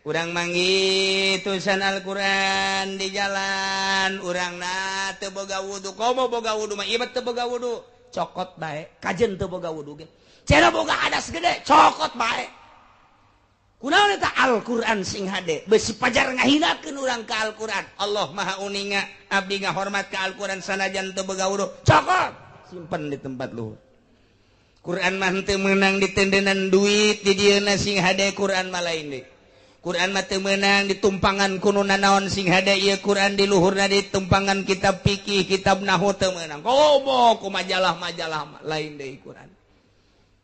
Urang manggih tulisan Al-Quran di jalan. Urang na teu boga wudu. Komo boga wudu mah ieu teu boga wudu. Cokot bae, kajen teu boga wudu ge. Cenah boga hadas gede, cokot bae. Kunaon eta Al-Quran sing hade besi pajar ngahinakeun urang ka Al-Quran. Allah Maha uninga, abdi ngahormat ka Al-Quran sanajan teu boga wudu. Cokot, simpen di tempat luhur. Quran mah teu meunang ditendenan duit di dieuna sing hade Quran mah lain deui. Quran mah teu meunang ditumpangan ku nu nanaon sing hade ieu Quran di luhurna ditumpangan kitab fikih, kitab nahwu teu meunang. Komo ku majalah-majalah lain deui Quran.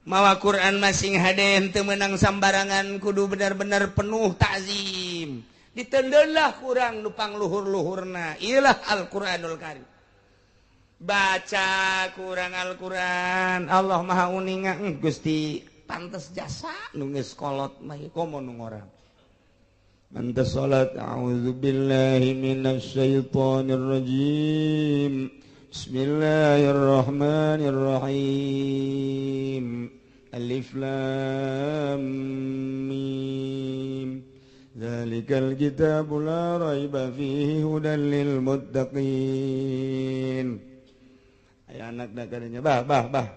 Mawa Quran masing hade teu meunang sambarangan kudu benar-benar penuh takzim. Ditendeunlah kurang nu pangluhur-luhurna. Ieulah Al-Qur'anul Karim. Baca kurang Al-Qur'an, Allah Maha uninga Gusti pantes jasa nu geus kolot mah komo nu ngorang. Pantes salat a'udzubillahi minasyaitonir rajim. Bismillahirrahmanirrahim. Alif lam mim. Dzalikal kitabu la raiba fihi hudan lil muttaqin. Aya anak da kadenya bah bah bah.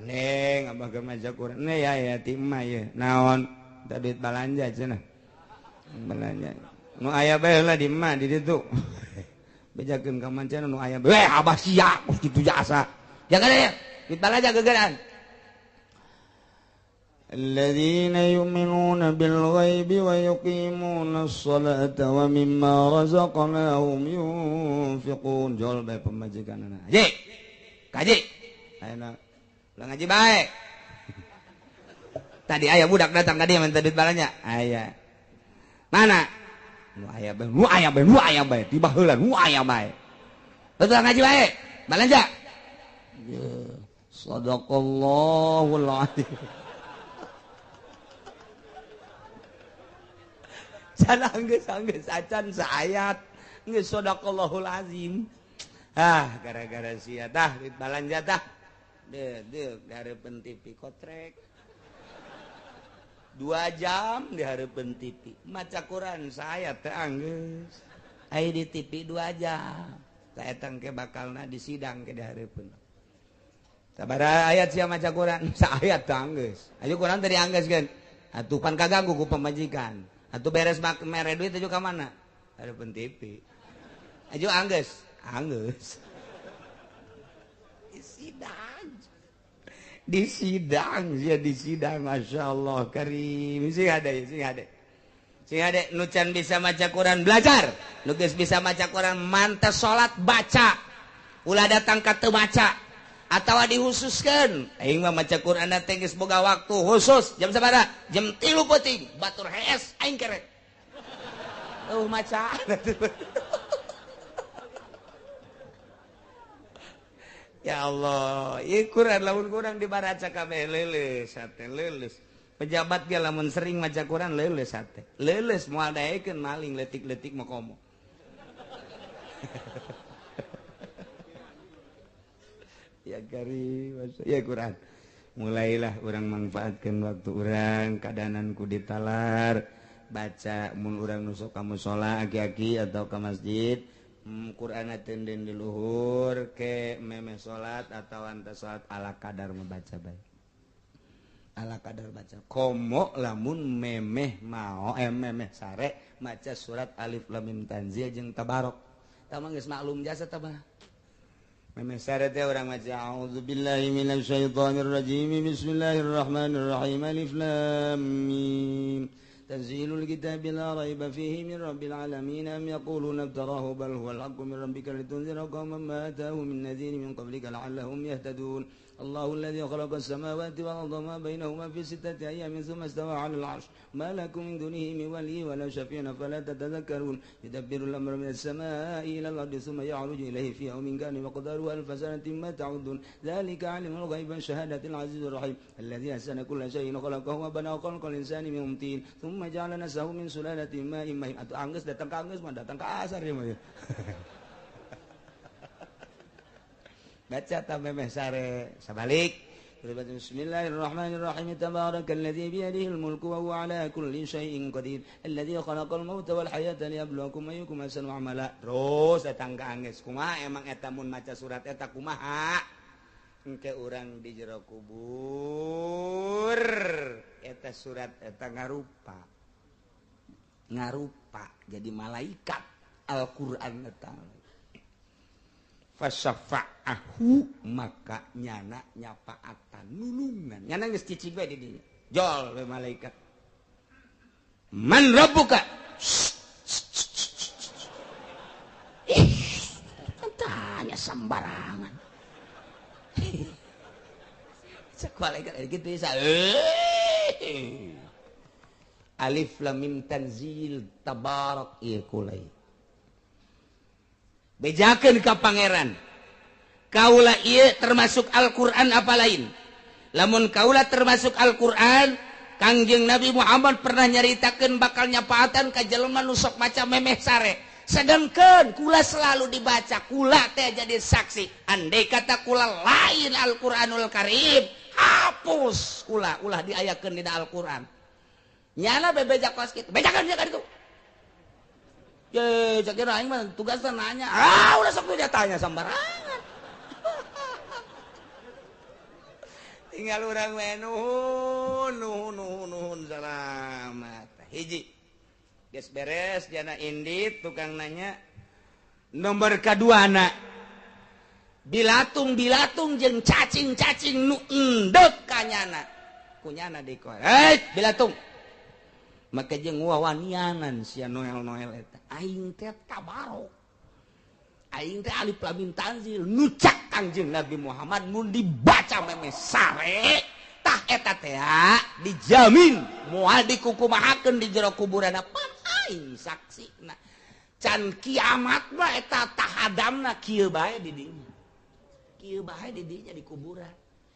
Neng abah keur maca Quran. Ne ya ya ti emak ye. Naon? Da duit balanja cenah. Balanja. Nu aya bae lah di emak di ditu. Bejakeun ka mancana nu aya bae. Weh abah sia kitu jasa. Jangan ya. Duit balanja gegeran. Alladzina yu'minuna bil ghaibi wa yuqimuna as-salata wa mimma razaqnahum yunfiqun. Jol bae pamajikanana. Haji. Kaji. Ayeuna ulah ngaji bae. Tadi aya budak datang ka dieu minta duit balanja. Aya. Mana? Nu aya bae, nu aya bae, nu aya bae, tiba heula nu aya bae. Betul ngaji bae. Balanja. Sadaqallahul azim. Sana geus geus acan saayat geus sadaqallahul azim. Ah gara-gara sia tah duit balanja tah. Deuk deuk dihareupeun TV kotrek. 2 jam dihareupeun TV. Maca Quran saayat teh anggeus. Ai di TV 2 jam. Tah eta engke bakalna di sidang ke dihareupeun. Sabaraha ayat sia maca Quran? Saayat teh anggeus. Ayo Quran teh dianggeuskeun. Atuh pan kaganggu ku pamajikan. Atuh beres mak mere duit aju ka mana? Hareupeun TV. Aju anggeus, anggeus. Di sidang. Di sidang sia di sidang masyaallah karim. Sing hade, sing hade. Sing hade nu can bisa maca Quran belajar. Nu geus bisa maca Quran mantes salat baca. Ulah datang ka teu maca. Atawa dihususkeun. Aing mah maca Quran teh geus boga waktu khusus. Jam sabaraha? Jam 3 peuting. Batur hees aing kerek. Eueuh maca. Ya Allah, ieu Quran lamun kurang dibaraca kabeh leuleus hate leuleus. Pejabat ge lamun sering maca Quran leuleus hate. Leuleus moal daekeun maling leutik-leutik mah komo. Ya karim, ya Quran. Mulailah orang manfaatkan waktu orang, keadaan ku ditalar, baca mun urang nusuk ka mushola aki-aki atau ke masjid, Quran tenden di luhur ke memeh salat atau anta salat ala kadar membaca bae. Ala kadar baca. Komo lamun memeh mao memeh sare maca surat Alif Lam Mim Tanzil jeung Tabarok. Tah mah geus maklum jasa tah mah. Memeh sare teh urang maca a'udzubillahi minasyaitonir rajim bismillahirrahmanirrahim alif lam mim tanzilul kitabi la raiba fihi min rabbil alamin am yaquluna iftarahu bal huwal haqqu min rabbika litunzira qauman ma atahum min nadhirin min qablika la'allahum yahtadun. Allahu alladzi khalaqas samawati wal arda ma bainahuma fi sittati ayyamin tsumma istawa 'alal 'arsy ma lakum min dunihi min waliyyin wa la syafi'in fala tatadhakkarun yudabbirul amra minas samaa'i ilal ardi tsumma ya'ruju ilaihi fi yawmin kana miqdaruhu alfa sanatin ma ta'uddun dzalika 'alimul ghaibi wasyahadatil 'azizur rahim alladzi ahsana kulla syai'in khalaqahu wa bana khalqal insani min tin tsumma ja'ala nasahu min sulalatin ma'in mahin. Atuh anggeus datang ka anggeus mah datang ka asar ieu mah. Baca ta memeh sare sabalik. Bismillahirrahmanirrahim. Tabarakalladzi biyadihil mulku wa huwa ala kulli syai'in qadir alladzi khalaqal mauta wal hayata liyabluwakum ayyukum ahsanu amala. Terus datang ka anggeus kumaha emang eta mun maca surat eta kumaha? Engke urang di jero kubur eta surat eta ngarupa ngarupa jadi malaikat Al-Qur'an eta fasafa'ahu maka nyana nyapaatan nulungan nyana geus cicing bae di dinya jol we malaikat man rabbuka ih tanya sembarangan cek malaikat gitu ya. Alif lam mim tanzil tabarak ieu kulai. Bejakeun ka pangeran. Kaula ieu termasuk Al-Qur'an apa lain? Lamun kaula termasuk Al-Qur'an, Kangjeng Nabi Muhammad pernah nyaritakeun bakal nyapaatan ka jelema nu sok maca memeh sare. Sedangkan kula selalu dibaca, kula teh jadi saksi. Andai kata kula lain Al-Qur'anul Karim, hapus kula ulah diayakeun dina Al-Qur'an. Nyana bebeja kos kitu. Bejakeun sia ka ditu. Ye, cak kira aing mah tugasna nanya. Ah, ulah sok dia tanya sembarangan. Tinggal urang we nuhun nuhun nuhun nuhun salamat. Hiji. Geus beres jana indit tukang nanya. Nomor kaduana. Bilatung-bilatung jeung cacing-cacing nu endek ka nyana. Kunyana dikoe. Hei, bilatung. Maka jeung wawanianan sia Noel-Noel eta. Aing teh tabarok. Aing teh alif lam mim tanzil nucak Kangjeng Nabi Muhammad mun dibaca memeh sare tah eta teh dijamin moal dikukumahakeun di jero kuburanna pan aing saksina. Can kiamat mah eta tahadamna kieu bae di dinya. Kieu bae di dinya di kuburan.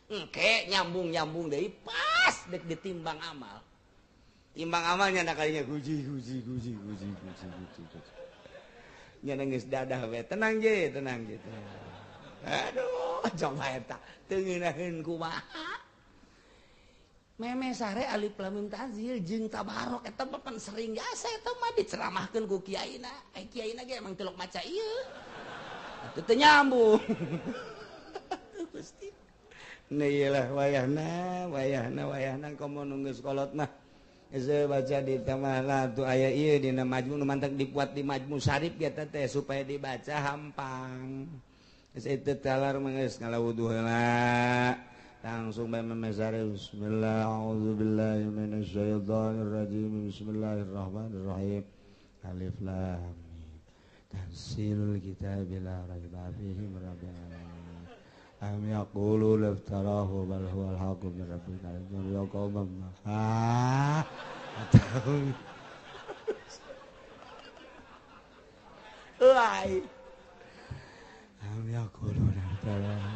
Engke nyambung-nyambung deui pas dek ditimbang amal. Timbang amalnya nak kalinya guji guji guji guji guji guji guji. Nya geus dadah we tenang je tenang je. Aduh, coba eta teu ngeunaheun kumaha. Meme sare alif lam mim tanzil jeung tabarok eta mah pan sering jasa eta mah diceramahkeun ku kiaina. Ai kiaina ge emang tilok maca ieu. Atuh teu nyambung. Gusti. Nah iyalah wayahna wayahna wayahna komo nu geus kolot mah. Geus baca di tamah tuh aya ieu dina majmu nu mantak dipuat di majmu syarif eta teh supaya dibaca hampang. Geus itu talar mah geus ngalawuduh heula. Langsung bae memesare bismillah auzubillahi minasyaitonir rajim bismillahirrahmanirrahim. Alif lam mim. Tanzilul kitabi la raiba fihi min rabbil alamin. Am yaqulu laftarahu bal huwal haqqu min rabbika ya qauman ha atau lai am yaqulu laftarahu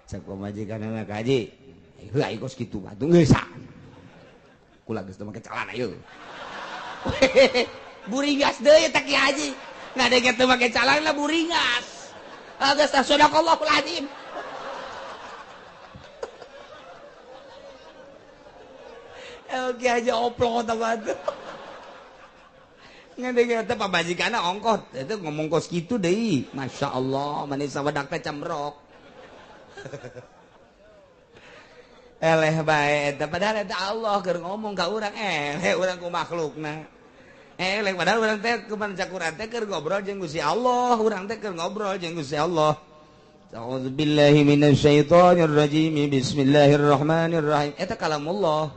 cek pamajikan anak haji heula kos kitu atuh geus kula geus teu make celana ieu buringas deui eta ki haji ngadenge teu make celana buringas. Geus tah sadaqallahul azim. Ki haji oplok eta mah. Ngadenge eta pamajikanna ongkoh eta ngomong kos kitu deui. Masyaallah manis sawedak teh camrok. Eleh bae eta padahal eta Allah keur ngomong ka urang eleh urang ku makhlukna. Eleh padahal urang teh kuman cakuran teh keur ngobrol jeung Gusti Allah, urang teh keur ngobrol jeung Gusti Allah. A'udzubillahi minasyaitonir rajim. Bismillahirrahmanirrahim. Eta kalamullah.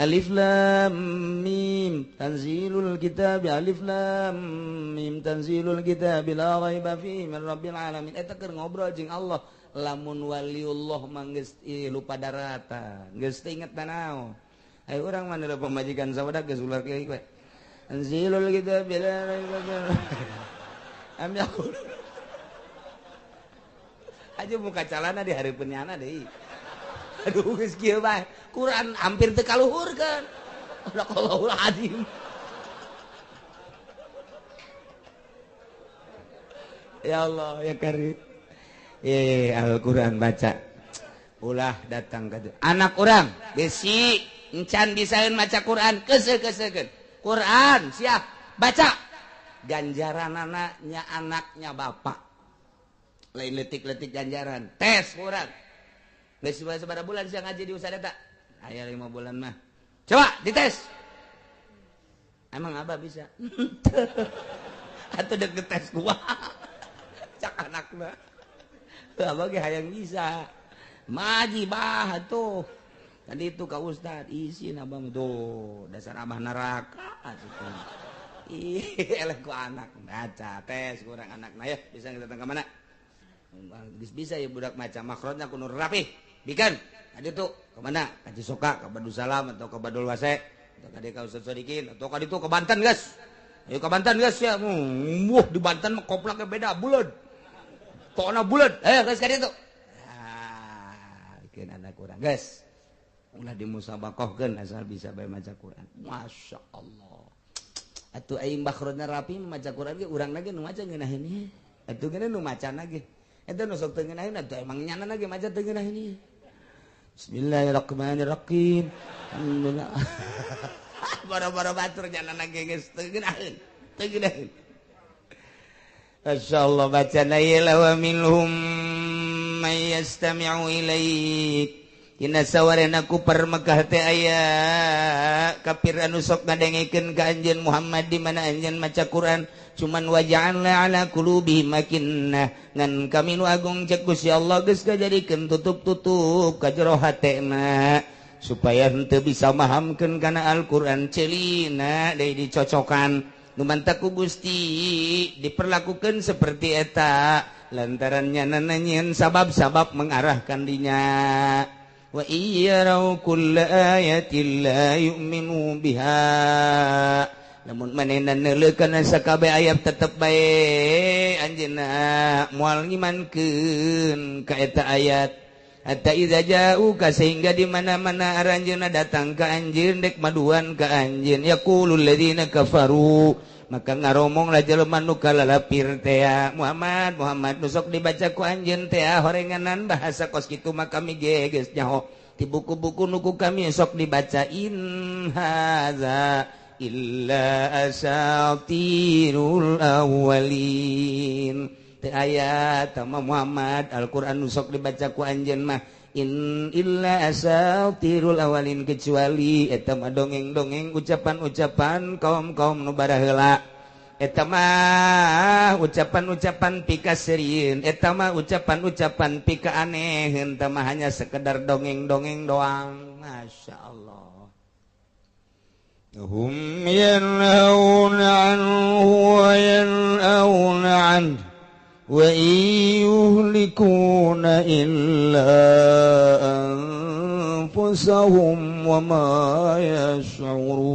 Alif lam mim tanzilul kitab alif lam mim tanzilul kitab la raiba fihi min rabbil alamin. Eta keur ngobrol jeung Allah. Lamun waliullah mah geus lupa daratan, geus teu inget naon. Ayo urang mah nu pamajikan sawadak geus ular kieu we. Tanzilul kitab la raiba fihi. Am yaqul. Aja muka calana di hareupeun nyana deui. Aduh geus kieu bae. Quran hampir teu kaluhurkeun. Sadaqallahul azim. Ya Allah ya Karim. Al-Quran baca. Ulah datang ka anak urang besi encan bisaeun maca Quran keuseuh-keuseuhkeun. Quran siap baca. Ganjaranana nya anaknya bapak. Lain letik-letik ganjaran. Tes Quran. Geus sabaraha bulan sia ngaji di Ustaz eta? Aya 5 bulan mah. Coba dites. Emang abah bisa? Atuh dek tes gua. Cak anakna. Abah ge hayang bisa. Maji bah atuh. Tadi itu ka Ustaz, isin abah mah tuh, dasar abah neraka atuh. Ih, eleh ku anak baca tes kurang anakna ya, bisa datang ka mana? Bisa ya budak maca makhrajna kudu rapih. Bikan tadi tuh kemana? Ka Cisoka, ka Badul Salam atau ke Badul Wase atau ka ka Ustaz Sodikin atau ka ditu ke Banten guys. Ayo ke Banten guys ya. Wuh, di Banten mah koplaknya beda buleud. Tokna buleud. Ayo guys ka ditu. Ah, bikin anak urang guys. Ulah dimusabaqahkeun asal bisa bae maca Quran. Masya Allah. Atuh aing makhrajna rapi maca Quran ge urangna ge nu maca ngeunaheun ieu. Atuh geuna nu macana ge. Eta nu sok teu ngeunaheun atuh emang nyana ge maca teu ngeunaheun ieu. Bismillahirrahmanirrahim. Alhamdulillah. Boro-boro batur nyana ge geus teu ngeunaheun. Teu ngeunaheun. Masyaallah bacana ieu wa minhum may yastami'u ilaik. Dina sawarena ku Mekah teh aya kafir anu sok ngadengekeun ka anjeun Muhammad di mana anjeun maca Quran cuman waja'alna ala qulubihim makinnah ngan kami nu agung cek Gusti Allah geus kajadikeun tutup-tutup ka jero hatena supaya henteu bisa mahamkeun kana Al-Qur'an celina deui dicocokan nu mantak ku Gusti diperlakukeun seperti eta lantaran nyana nyieun sabab-sabab mengarahkan dinya. Wa iyyaraw kulla ayatin la yu'minu biha. Lamun manehna neuleukeun sakabeh ayat tetep bae anjeunna moal ngimankeun ka eta ayat. Hatta idza ja'uka sehingga di mana-mana aranjeunna datang ka anjeun dek maduan ka anjeun yaqulul ladzina kafaru maka ngaromong lah jelema nu kalalapir teh Muhammad Muhammad nu sok dibaca ku anjeun teh horenganan bahasa kos kitu mah kami ge geus nyaho di buku-buku nu ku kami sok dibaca in hadza illa asatirul awwalin teh aya tama Muhammad Al-Qur'an nu sok dibaca ku anjeun mah in illa asatirul awalin kecuali eta mah dongeng-dongeng ucapan-ucapan kaum-kaum nu baraheula eta mah ucapan-ucapan pika serieun eta mah ucapan-ucapan pika aneh eta mah hanya sekedar dongeng-dongeng doang. Masya Allah. Hum yanhauna anhu wa yan'auna anhu wa yuhlikuna illa anfusahum wa ma yash'urun.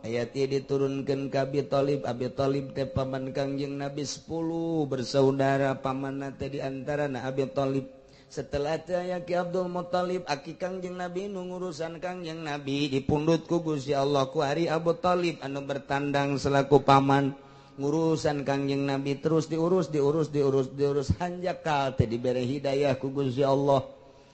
Ayat ieu diturunkeun ka Abi Thalib. Abi Thalib teh paman Kangjeng Nabi 10 bersaudara, pamanna teh di antarana Abi Thalib. Setelah teh aya Ki Abdul Muthalib aki Kangjeng Nabi nu ngurusan Kangjeng Nabi dipundhut ku Gusti Allah ku ari Abu Thalib anu bertandang selaku paman. Ngurusan Kangjeng Nabi terus diurus diurus diurus diurus hanjakal teh dibere hidayah ku Gusti Allah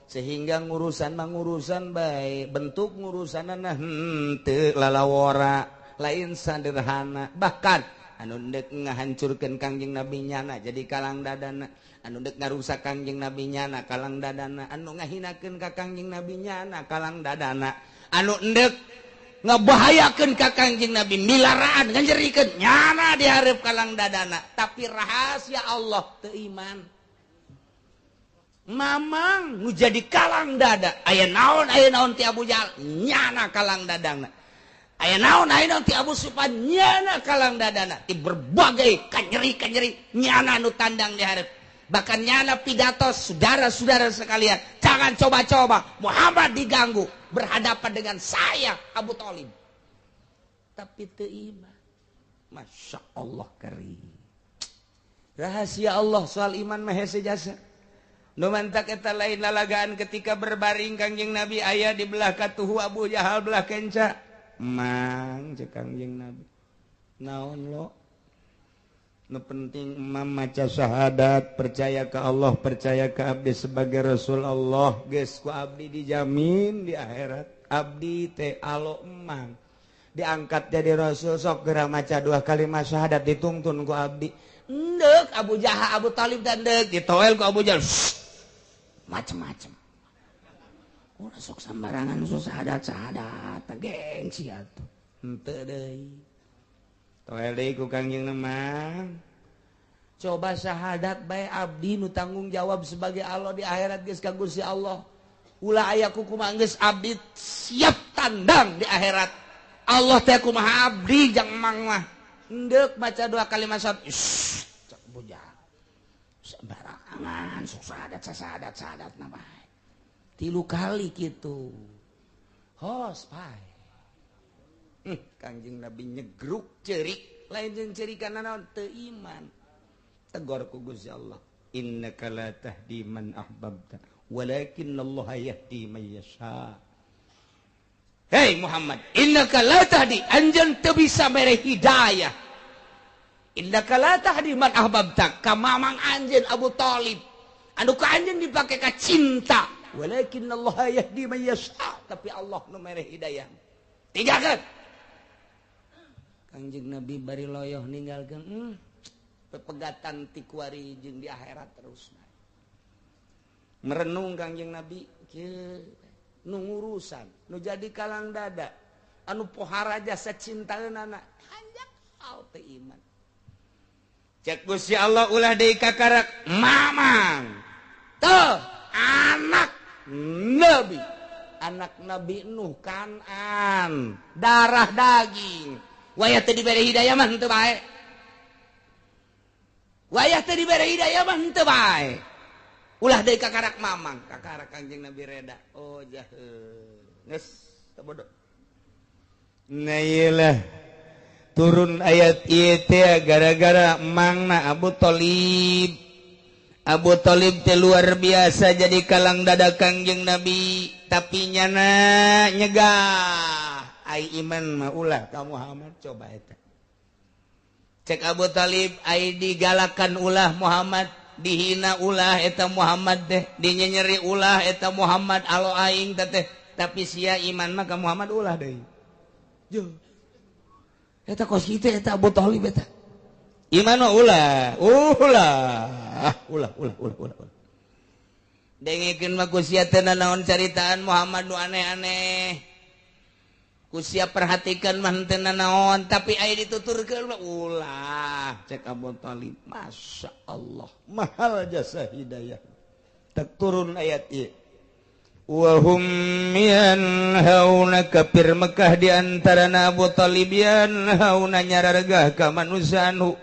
sehingga ngurusan mangurusan bae bentuk ngurusanana henteu lalawora lain sederhana bahkan anu deuk ngahancurkeun Kangjeng Nabi nyana jadi kalang dadana anu deuk ngarusak Kangjeng Nabi nyana kalang dadana anu ngahinakeun ka Kangjeng Nabi nyana kalang dadana anu endek ngebahayakeun ka Kangjeng Nabi milaraan nganjerikeun nyana dihareup kalang dadana tapi rahasia Allah teu iman. Mamang nu jadi kalang dada. Aya naon ti Abu Jahal nyana kalang dadana. Aya naon ti Abu Sufyan nyana kalang dadana. Ti berbagai kanyeri-kanyeri nyana nu tandang di hareup. Bahkan nyana pidato, saudara-saudara sekalian, jangan coba-coba Muhammad diganggu berhadapan dengan saya Abu Thalib. Tapi teu iman. Masya Allah karim. Rahasia Allah soal iman mah hese jasa. Nu mantak eta lain lalagaan ketika berbaring Kangjeng Nabi aya di belah katuhu Abu Jahal belah kenca. Mang cek Kangjeng Nabi. Naon lo? Nu penting emam maca syahadat, percaya ke Allah, percaya ke abdi sebagai Rasul Allah, geus ku abdi dijamin di akhirat. Abdi teh alo emang diangkat jadi Rasul sok geura maca dua kalimat syahadat ditungtun ku abdi. Ndek Abu Jahal Abu Talib dan ndek ditoel ku Abu Jahal. Macem-macem. Ulah sok sembarangan sok syahadat gengsi atuh. Henteu deui. Toel deui ku Kangjeng Mang. Coba syahadat bae abdi nu tanggung jawab sebagai Allah di akhirat geus ka Gusti Allah. Ulah aya kumaha geus abdi siap tandang di akhirat. Allah teh kumaha abdi jang mang mah. Endek baca dua kalimat syahadat. Cak bujang. Sembarangan sok syahadat syahadat na bae. 3 kali kitu. Hos pae. Kangjeng Nabi nyegruk ceurik, lain jeung ceurikan naon teu iman. Tegor ku Gusti Allah. Innaka la tahdi man ahbabta, walakin Allah yahdi man yasha. Hei Muhammad, innaka la tahdi, anjeun teu bisa mere hidayah. Innaka la tahdi man ahbabta, ka mamang anjeun Abu Thalib. Anu ka anjeun dipake ka cinta, walakin Allah yahdi man yasha, tapi Allah nu mere hidayah. Tinggalkeun. Kangjeng Nabi bari loyoh ninggalkeun pepegatan ti kuari jeung di akhirat terus. Merenung Kangjeng Nabi kieu nu ngurusan, nu jadi kalang dada, anu pohara jasa cintaeunana, hanjak teu iman. Cek Gusti Allah ulah deui kakarak mamang. Tuh anak Nabi, anak Nabi Nuh Kanan, darah daging. Wayah teu dibere hidayah mah henteu bae. Wayah teu dibere hidayah mah henteu bae. Ulah deui kakarak mamang, kakarak Kangjeng Nabi reda. Oh jahe. Geus teu bodoh. Nah ieu turun ayat ieu teh gara-gara mangna Abu Thalib. Abu Thalib teh luar biasa jadi kalang dada Kangjeng Nabi, tapi nyana nyegah. Ai iman mah ulah ka Muhammad coba eta. Cek Abu Thalib ai digalakan ulah Muhammad, dihina ulah eta Muhammad teh, dinyenyeri ulah eta Muhammad alo aing teh, tapi sia iman mah ka Muhammad ulah deui. Yo. Eta kos kitu eta Abu Thalib eta. Iman mah ulah, ulah, ulah, ulah, ulah, ulah. Dengekeun mah ku sia teh nanaon caritaan Muhammad nu aneh-aneh. Ku sia perhatikan mah henteu nanaon, tapi aya dituturkeun mah ulah. Cek Abu Thalib, Masya Allah, mahal jasa hidayah. Tak turun ayat ieu. Wa hum yanhauna kafir Mekah di antarana Abu Thalib yanhauna nyarargah ka manusia anu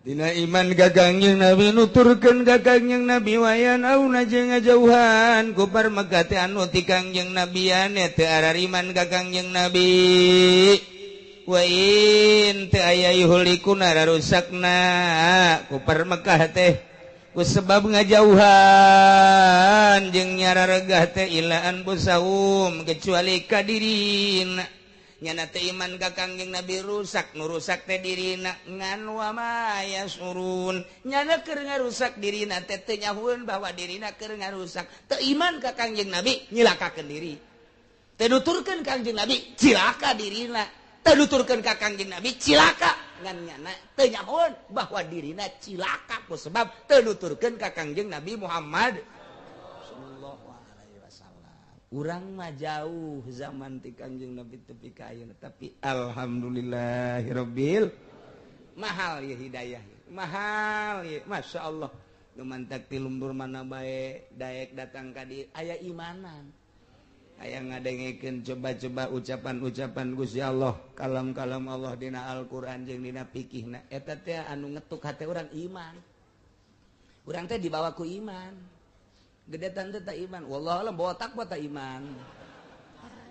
dina iman ka Kangjeng Nabi nuturkeun ka Kangjeng Nabi wayan auna jeung ngajauhan kupar Mekah teh anu ti Kangjeng Nabi ane teu arariman ka Kangjeng Nabi wa in teu aya yuhlikuna rarusakna kupar Mekah teh ku sebab ngajauhan jeung nyararegah teh ila anfusahum kecuali ka dirina. Nyana teh iman ka Kangjeng Nabi rusak, nu rusak teh dirina ngan wa ma yasurun. Nyana keur ngarusak dirina teh teu nyahueun bahwa dirina keur ngarusak. Teu iman ka Kangjeng Nabi nyilakakeun diri. Teu nuturkeun Kangjeng Nabi cilaka dirina. Teu nuturkeun ka Kangjeng Nabi cilaka ngan nyana teu nyahueun bahwa dirina cilaka ku sebab teu nuturkeun ka Kangjeng Nabi Muhammad sallallahu alaihi wasallam. Urang mah jauh zaman ti Kangjeng Nabi tepi ka ayeuna, tapi alhamdulillahirabbil mahal ya hidayah. Mahal ya, Masya Allah. Nu mantak ti lembur mana bae daek datang ka dieu aya imanan. Aya ngadengekeun coba-coba ucapan-ucapan Gusti Allah, kalam-kalam Allah dina Al-Qur'an jeung dina fikihna. Eta teh anu ngetuk hate urang iman. Urang teh dibawa ku iman. Gede tante tak iman, wallahu alam botak botak iman.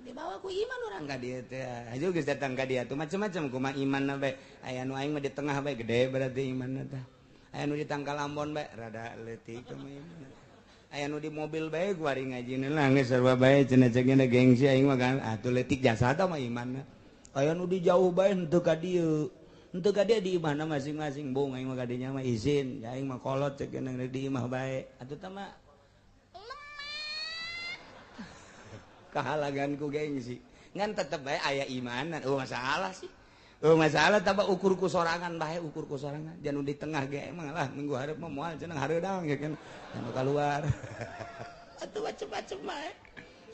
Dibawa ku iman urang ka dieu teh. Hayu geus datang ka dieu tuh macam-macam kumaha imanna bae. Aya nu aing mah di tengah bae gede berarti imanna teh. Aya nu di tangkal Ambon bae rada leutik kumaha imanna. Aya nu di mobil bae kuari ngajina lah geus sarua bae cenah ceuk gengsi aing mah kan atuh leutik jasa tah mah imanna. Aya nu di jauh bae henteu ka dieu. Henteu ka dieu di imahna masing-masing bung aing mah ka dinya mah izin, aing mah kolot ceuk di imah bae. Atuh tah mah kahalaganku gengsi ngan tetep bae aya imanan. Oh masalah sih, oh masalah tambah ukurku sorangan bae, ukurku sorangan jangan di tengah ge emang lah minggu hareup mah moal cenah hareudang ya kan anu kaluar atuh macem-macem bae.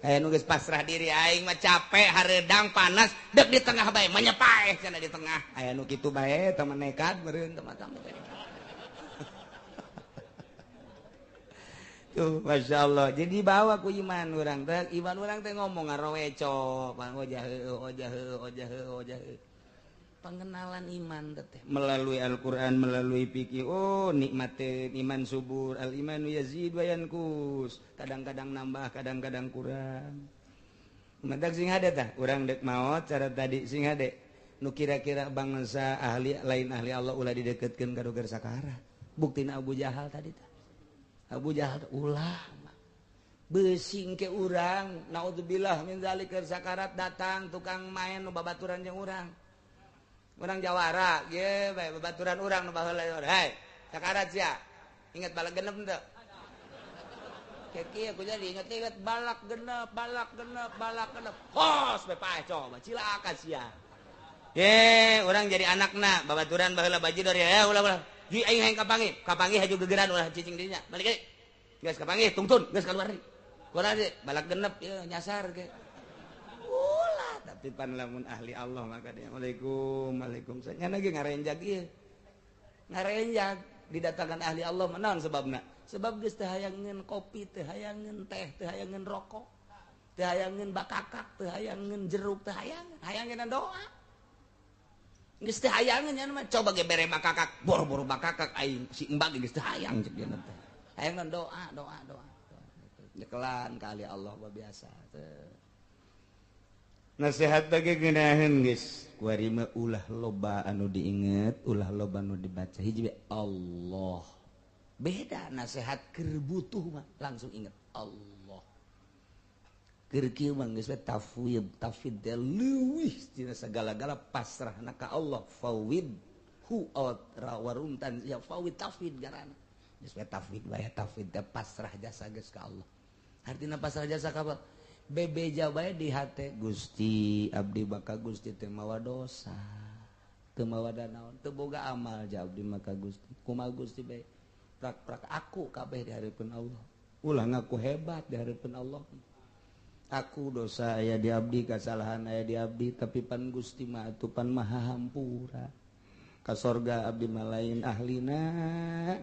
Aya nu geus pasrah diri aing mah capek hareudang panas dek di tengah bae menyepaeh cenah di tengah. Aya nu kitu bae teh nekat meureun teman-teman. Tuh, Masya Allah. Jadi bawa ku iman orang teh, iman orang teh ngomong ngaroweco, bang ojah ojah ojah ojah. Pengenalan iman teh melalui Al-Qur'an, melalui fikih. Oh, nikmate iman subur, al imanu yazid wa yanqus. Kadang-kadang nambah, kadang-kadang kurang. Mantak sing hade tah, urang dek maot cara tadi sing hade. Nu kira-kira bangsa ahli lain ahli Allah ulah dideketkeun ka keur sakarat. Buktina Abu Jahal tadi tah. Abu Jahal ulah besing ke urang naudzubillah min zalik sakarat datang tukang main nu babaturan jeung urang. Urang jawara ge bae babaturan urang nu baheula hei sakarat sia ingat balak genep henteu kieu ku jadi inget-inget balak genep balak genep balak genep hos bae paeh coba cilaka sia. Ye urang jadi anakna babaturan baheula bajidor ya ulah ulah ji aing hayang kapanggih, kapanggih haju gegeran ulah cicing dirinya. Balik deui. Geus kapanggih tungtun, geus kaluar deui. Kumaha deui? Balak genep ieu nyasar ge. Ulah tapi pan lamun ahli Allah maka dia Waalaikum, waalaikumsalam. Nya ge ngarenjag ieu. Ngarenjag didatangkan ahli Allah mah naon sebabna? Sebab geus teu hayangeun kopi, teu hayangeun teh, teu hayangeun rokok, teu hayangeun bakakak, teu hayangeun jeruk, teu hayangeun, hayangeun doa. Geus teu hayangeun nya mah coba ge bere bakakak, boro-boro bakakak aing si embak geus teu hayang ceuk dia teh. Hayangeun doa, doa, doa. Nyekelan ka ahli Allah mah biasa teh. Nasihat bagi geunaheun geus, kuari mah ulah loba anu diinget, ulah loba anu dibaca. Hiji we Allah. Beda nasihat keur butuh mah langsung inget Allah. Keur kieu mah geus we tafwid, tafwid teh leuwih tina sagala-gala pasrahna ka Allah. Fawid hu warumtan ya fawid tafwid garana. Geus we tafwid bae, tafwid teh pasrah jasa geus ka Allah. Artina pasrah jasa ka Allah. Bebeja bae di hate Gusti abdi baka Gusti teh mawa dosa. Teu mawa danaon, teu boga amal ja abdi maka Gusti. Kumaha Gusti bae? Prak-prak aku kabeh di hareupeun Allah. Ulah ngaku hebat di hareupeun Allah. Aku dosa aya di abdi, kasalahan aya di abdi, tapi pan Gusti mah atuh pan maha hampura. Ka sorga abdi mah lain ahlina,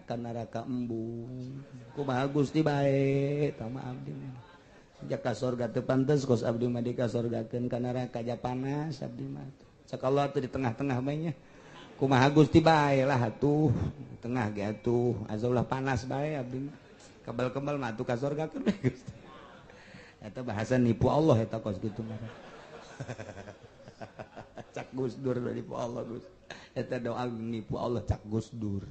ka neraka embung. Kumaha Gusti bae tah mah abdi mah. Jaka sorga teu pantes kos abdi mah dikasorgakeun ka neraka ja panas abdi mah. Cak Allah tuh di tengah-tengah bae nya. Kumaha Gusti bae lah atuh, tengah ge atuh, asa ulah panas bae abdi mah. Kebal-kebal mah atuh kasorgakeun bae Gusti. Eta bahasa nipu Allah eta kos kitu mah. Cak Gus Dur nipu Allah Gus. Eta doa nipu Allah cak Gus Dur.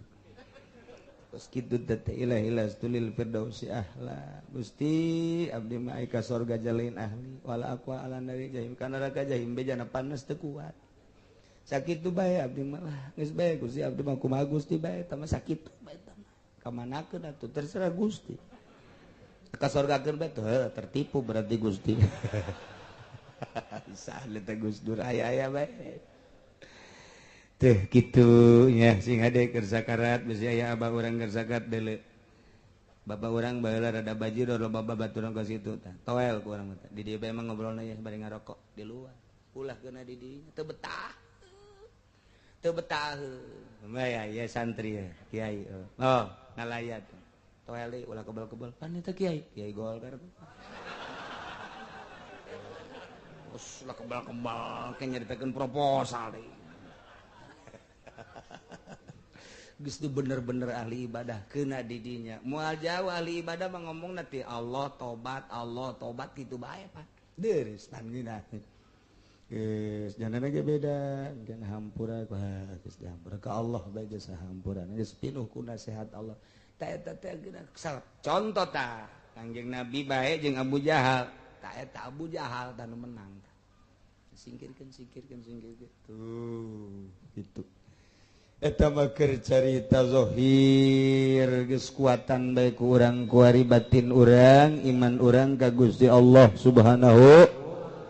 Kos kitu teh ilahi lastulil firdausi ahla. Gusti abdi mah ka sorga jalain ahli wala aqwa ala nari jahim kana neraka jahim bejana panas teu kuat. Sakitu bae abdi mah lah geus bae Gusti abdi mah kumaha Gusti bae eta mah sakitu bae eta mah. Kamanakeun atuh terserah Gusti. Kasorgakeun bae tuh tertipu berarti Gusti. Sah teh Gus Dur aya-aya bae. Teh kitu nya sing hade keur sakarat bisi aya abah urang keur sakarat deuleu. Bapak urang baheula rada bajir loba babaturan ka situ tah. Toel ku urang mah. Di dieu bae mah ngobrolna nya bari ngarokok di luar. Ulah keuna di dieu teu betah. Teu betah. Mah ya santri ya, kiai. Oh, ngalayat. Toel deui ulah kebal-kebal. Pan eta kiai, kiai Golkar. Terus ulah kebal-kebal ke nyaritakeun proposal deui. Geus bener-bener ahli ibadah kena didinya. Moal jauh ahli ibadah mah ngomong nanti Allah tobat kitu bae Pak. Deures pan geunah. Geus jangan ge beda, geus hampura geus dihampura ka Allah bae geus hampura. Geus pinuh ku nasihat Allah. Ta eta teh geunah contoh tah Kangjeng Nabi bae jeung Abu Jahal. Ta eta Abu Jahal tah nu menang. Singkirkeun singkirkeun singkirkeun. Tuh gitu. Eta mah keur carita zahir geus kuatan bae ku urang kuari batin urang iman urang ka Gusti Allah Subhanahu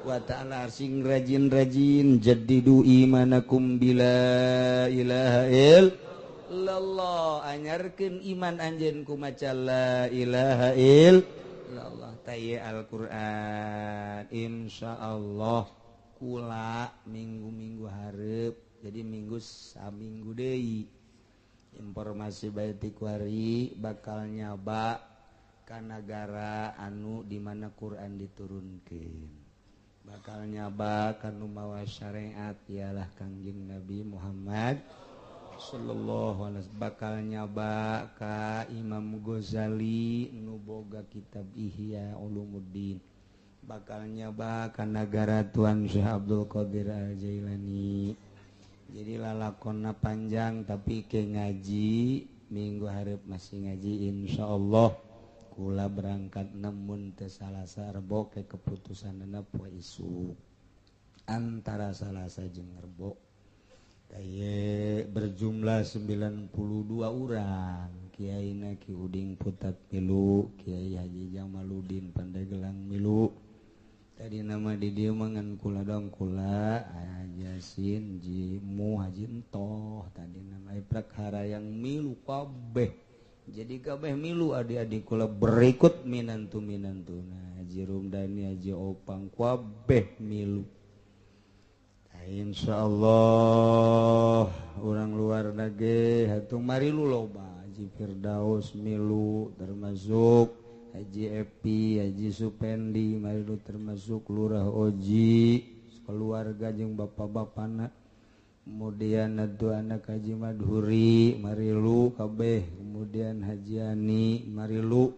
wa ta'ala. Sing rajin-rajin jaddidu imanakum bila ilaha illallah, anyarkeun iman anjeun ku maca la ilaha illallah. Ta ieu Al-Qur'an insyaallah kula minggu-minggu hareup. Jadi minggu saminggu deui informasi bae ti kuari bakal nyaba ka nagara anu di mana Quran diturunkeun. Bakal nyaba ka nu mawa syariat ialah Kangjeng Nabi Muhammad sallallahu alaihi wasallam. Bakal nyaba ka Imam Ghazali nu boga kitab Ihya Ulumuddin. Bakal nyaba ka nagara Tuan Syekh Abdul Qadir Al-Jailani. Jadi lalakonna panjang tapi ke ngaji minggu hareup masih ngaji insyaallah. Kula berangkat namun teu Salasa Rebo ke keputusanna poe isuk. Antara Salasa jeung Rebo. Taye berjumlah 92 orang. Kiaina Ki Uding Putat milu, Kiai Haji Jamaludin Pandegelang milu. Tadi nama di dieu mah ngan kula dong kula Haji Jimu Haji Entoh tadi nama prakara yang milu kabeh. Jadi kabeh milu adik-adik kula berikut minantu minantu. Nah, Haji Rumdani Haji Opang kabeh milu. Nah, insyaallah orang luar nage hatung marilu loba Haji Firdaus milu termasuk Haji Epi, Haji Supendi, marilu termasuk Lurah Oji, keluarga jeung bapak-bapana. Kemudian atuh anak Haji Madhuri, marilu kabeh. Kemudian Haji Ani, marilu.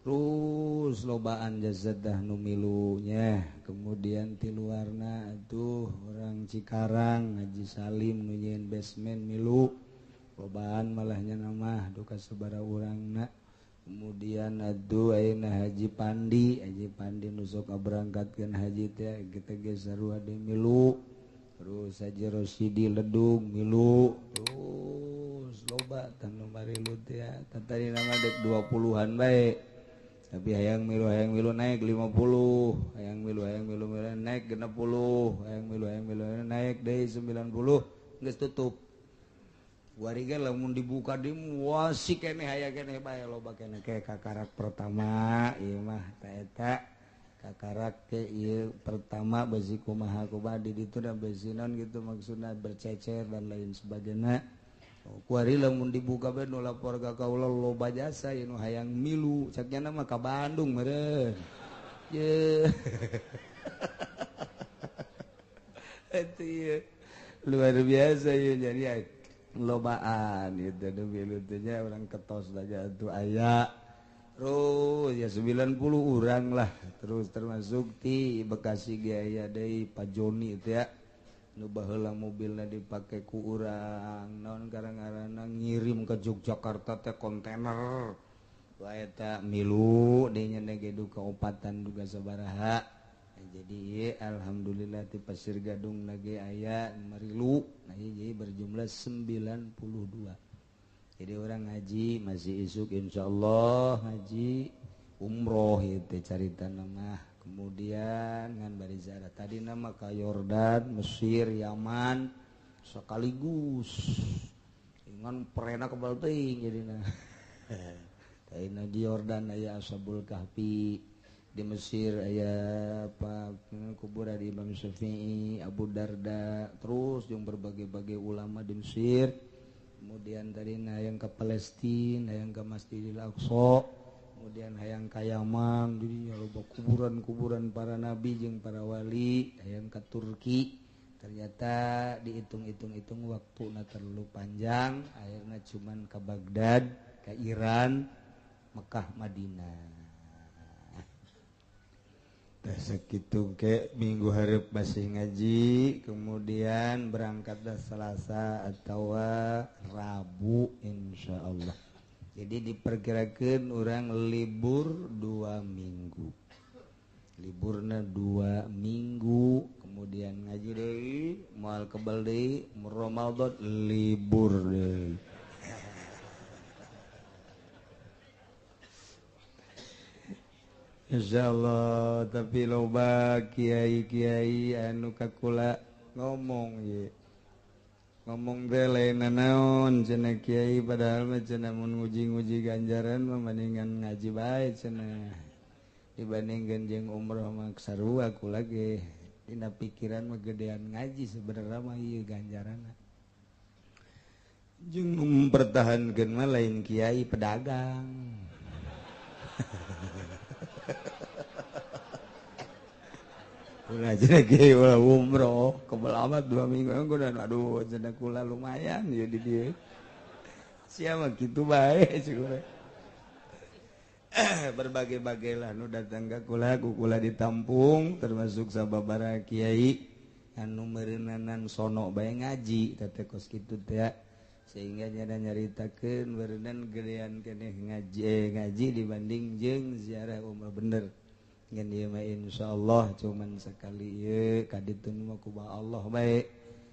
Terus lobaan jazadah nu milunya. Kemudian ti luarna atuh orang Cikarang, Haji Salim nu nyieun basement milu. Lobaan malahnya nama duka sabaraha urangna. Kemudian aduh ayeuna Haji Pandi, Haji Pandi nu sok ngaberangkatkeun haji teh kita ge sarua deui milu. Terus Haji Rosidi Ledung milu. Terus loba tanu marilu teh tadi nama dek 20-an bae. Tapi hayang milu naik 50, hayang milu naik 60, hayang milu naik deui 90 geus tutup. Wariga lamun dibuka di wasi keneh aya keneh bae loba keneh ke kakarak pertama ieu mah ta eta kakarak ke ieu pertama besi kumaha kumaha di ditu da besi naon gitu maksudna bercecer dan lain sebagainya. Kuari lamun dibuka bae nu lapor ka kaula loba jasa ieu nu hayang milu cak nya mah ka Bandung meureun. Ye. Eta ieu luar biasa ieu jadi lobaan itu milu teh nya urang ketos saja atuh aya. Terus ya 90 orang lah. Terus termasuk ti Bekasi ge aya deui Pak Joni teh ya. Nu baheula mobilna dipake ku urang naon karang-karana ngirim ke Yogyakarta teh kontainer. Wah eta milu deui nya ge duka opatan duka sabaraha. Jadi alhamdulillah ti Pasir Gadung lagi aya marilu. Nah jadi berjumlah 92. Jadi orang ngaji masih isuk insyaallah ngaji umroh itu carita nama. Kemudian ngan bari ziarah tadi nama ka Yordan, Mesir, Yaman sekaligus. Ngan perena kebal teuing jadina. Tadina di Yordan aya Ashabul Kahfi. Di Mesir aya apa kuburan Imam Syafi'i, Abu Darda, terus yang berbagai-bagai ulama di Mesir. Kemudian tadi hayang ke Palestina, hayang ke Masjidil Aqsa, kemudian hayang ka Yaman, di loba kuburan-kuburan para nabi jeung para wali, hayang ke Turki. Ternyata dihitung-hitung-hitung waktuna terlalu panjang, akhirnya cuman ke Baghdad, ke Iran, Mekah, Madinah. Tah sakitu ke minggu hareup masih ngaji, kemudian berangkat dah Selasa atau Rabu insyaallah. Jadi diperkirakan orang libur 2 minggu. Liburna 2 minggu, kemudian ngaji deui, moal kebal deui, Ramadan libur deui. Insyaallah, tapi loba kiai-kiai anu kakula ngomong ye. Ngomong teh lain naon cenah kiai, padahal mah cenah mun nguji-nguji ganjaran mah mendingan ngaji bae cenah. Dibandingkan jeung umroh mah sarua kula ge. Dina pikiran mah gedean ngaji sebenarnya mah ieu ganjaranna. Jeung mempertahankeun mah lain kiai pedagang. Ulah cenah kiai ulah umroh kebel amat 2 minggu dan aduh cenah kula lumayan ieu di dieu. Sia mah kitu bae cik. Berbagai-bagai lah nu datang ka kula, ku kula ditampung termasuk sababaraha kiai anu meureunnanan sono bae ngaji teh kos kitu teh, sehingga nyada nyaritakeun meureunnan gedean keneh ngaji dibanding jeung ziarah umrah bener. Ngan ieu mah insyaallah cuman sekali ieu kaditu mah kumaha Allah bae.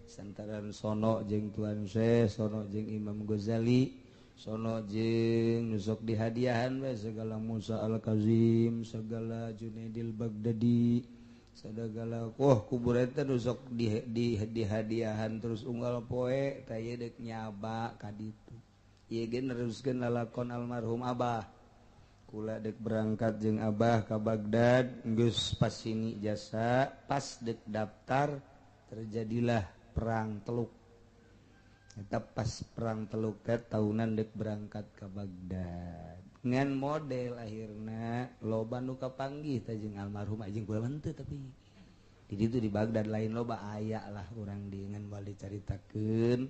Santaran sono jeung Tuan Syekh, sono jeung Imam Ghazali, sono jeung nusok dihadiahan we segala Musa Al-Kazim, segala Junaidil Baghdadi, segala wah kubur eta nusok di dihadiahan terus unggal poe tah ieu deuk nyaba ka ditu. Ieu ge neruskeun lalakon almarhum Abah. Kula dek berangkat jeung Abah ka Baghdad, geus pas sini jasa, pas dek daftar terjadilah perang Teluk. Eta pas perang Teluk teh tahunan dek berangkat ke Baghdad. Ngan model akhirna loba nu kapanggih teh jeung almarhum jeung kula henteu, tapi di ditu di Baghdad lain loba aya lah urang di ngan moal dicaritakeun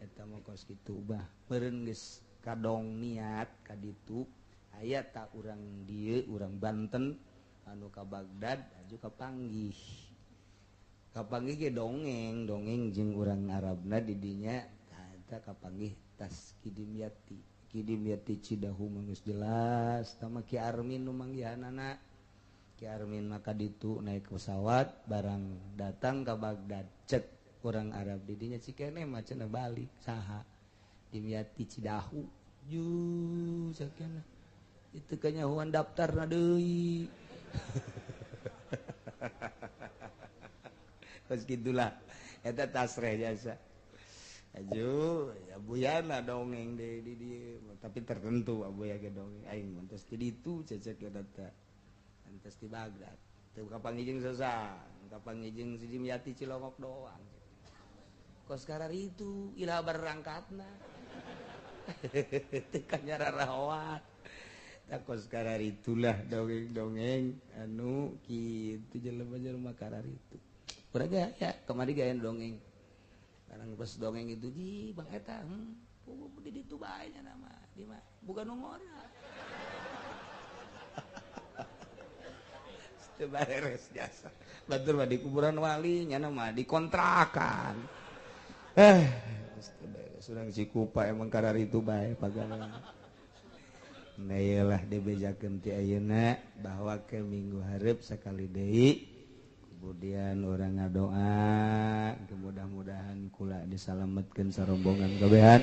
eta mah kos kitu bah. Meureun geus kadong niat ka ditu aya tak urang dieu urang Banten anu ka Baghdad aju kapanggih. Kapanggih ge dongeng, dongeng jeung urang Arabna di dinya eta kapanggih tas Kidimyati. Kidimyati Cidahu mah geus jelas, tah mah Ki Armin nu manggihanana. Ki Armin maka ditu naik pesawat barang datang ka Baghdad cek urang Arab di dinya cikene mah cenah balik saha Dimyati Cidahu. Ju sakena itu kanyahoan daftarna deui. Kos gitulah eta tasreh jasa. Aju abuyana dongeng deui di dieu, tapi tertentu abuya ge dongeng aing mun tos di ditu cecek eta entos di Baghdad. Teu kapanggih jeung sosang, kapanggih jeung si Dimyati Cilongok doang. Kos karar itu ilah berangkatna. Teu kanyararahoat. Kos karar itulah dongeng-dongeng anu kitu jelema-jelema karar itu. Urang ge ya kamari ge aya dongeng. Barang pas dongeng itu ji Bang eta di ditu bae nya nama di mah bukan nu ngora. Teu bareres jasa. Batur mah di kuburan wali nya mah dikontrakan. Teu beres urang Cikupa emang karar itu bae pagawean. Nah iyalah dibejakeun ti ayeuna bahwa ke minggu hareup sakali deui kemudian urang ngadoa mudah-mudahan kula disalametkeun sarombongan kabehan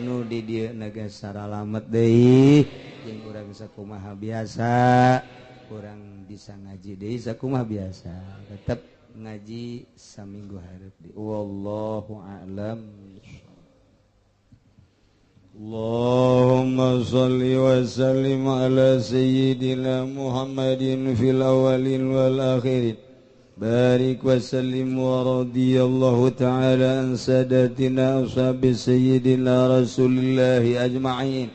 nu di dieu geus saralamet deui jeung urang sakumaha biasa urang bisa ngaji deui sakumaha biasa tetep ngaji saminggu hareup deui wallahu a'lam. Allahumma salli wa sallim ala sayyidina Muhammadin fil awwalin wal akhirin. بارك وسلم ورضي الله تعالى عن ساداتنا أصحاب سيدنا رسول الله أجمعين.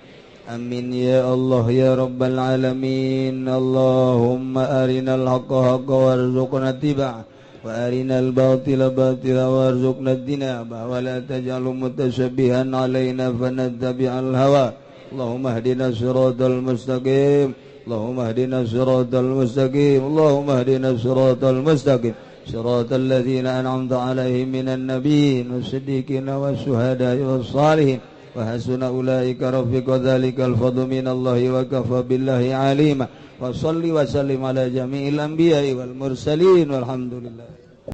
آمين يا الله يا رب العالمين. اللهم أرنا الحق حقا وارزقنا اتباعه وأرنا الباطل باطلا وارزقنا اجتنابه ولا تجعل متشبها علينا فنتبع الهوى. اللهم اهدنا الصراط المستقيم. اللهم اهدنا الصراط المستقيم. اللهم اهدنا الصراط المستقيم صراط الذين أنعمت عليهم من النبيين والصديقين والشهداء والصالحين وحسن أولئك رفيقا. ذلك الفضل من الله وكفى بالله عليما. وصل وسلم على جميع الأنبياء والمرسلين والحمد لله.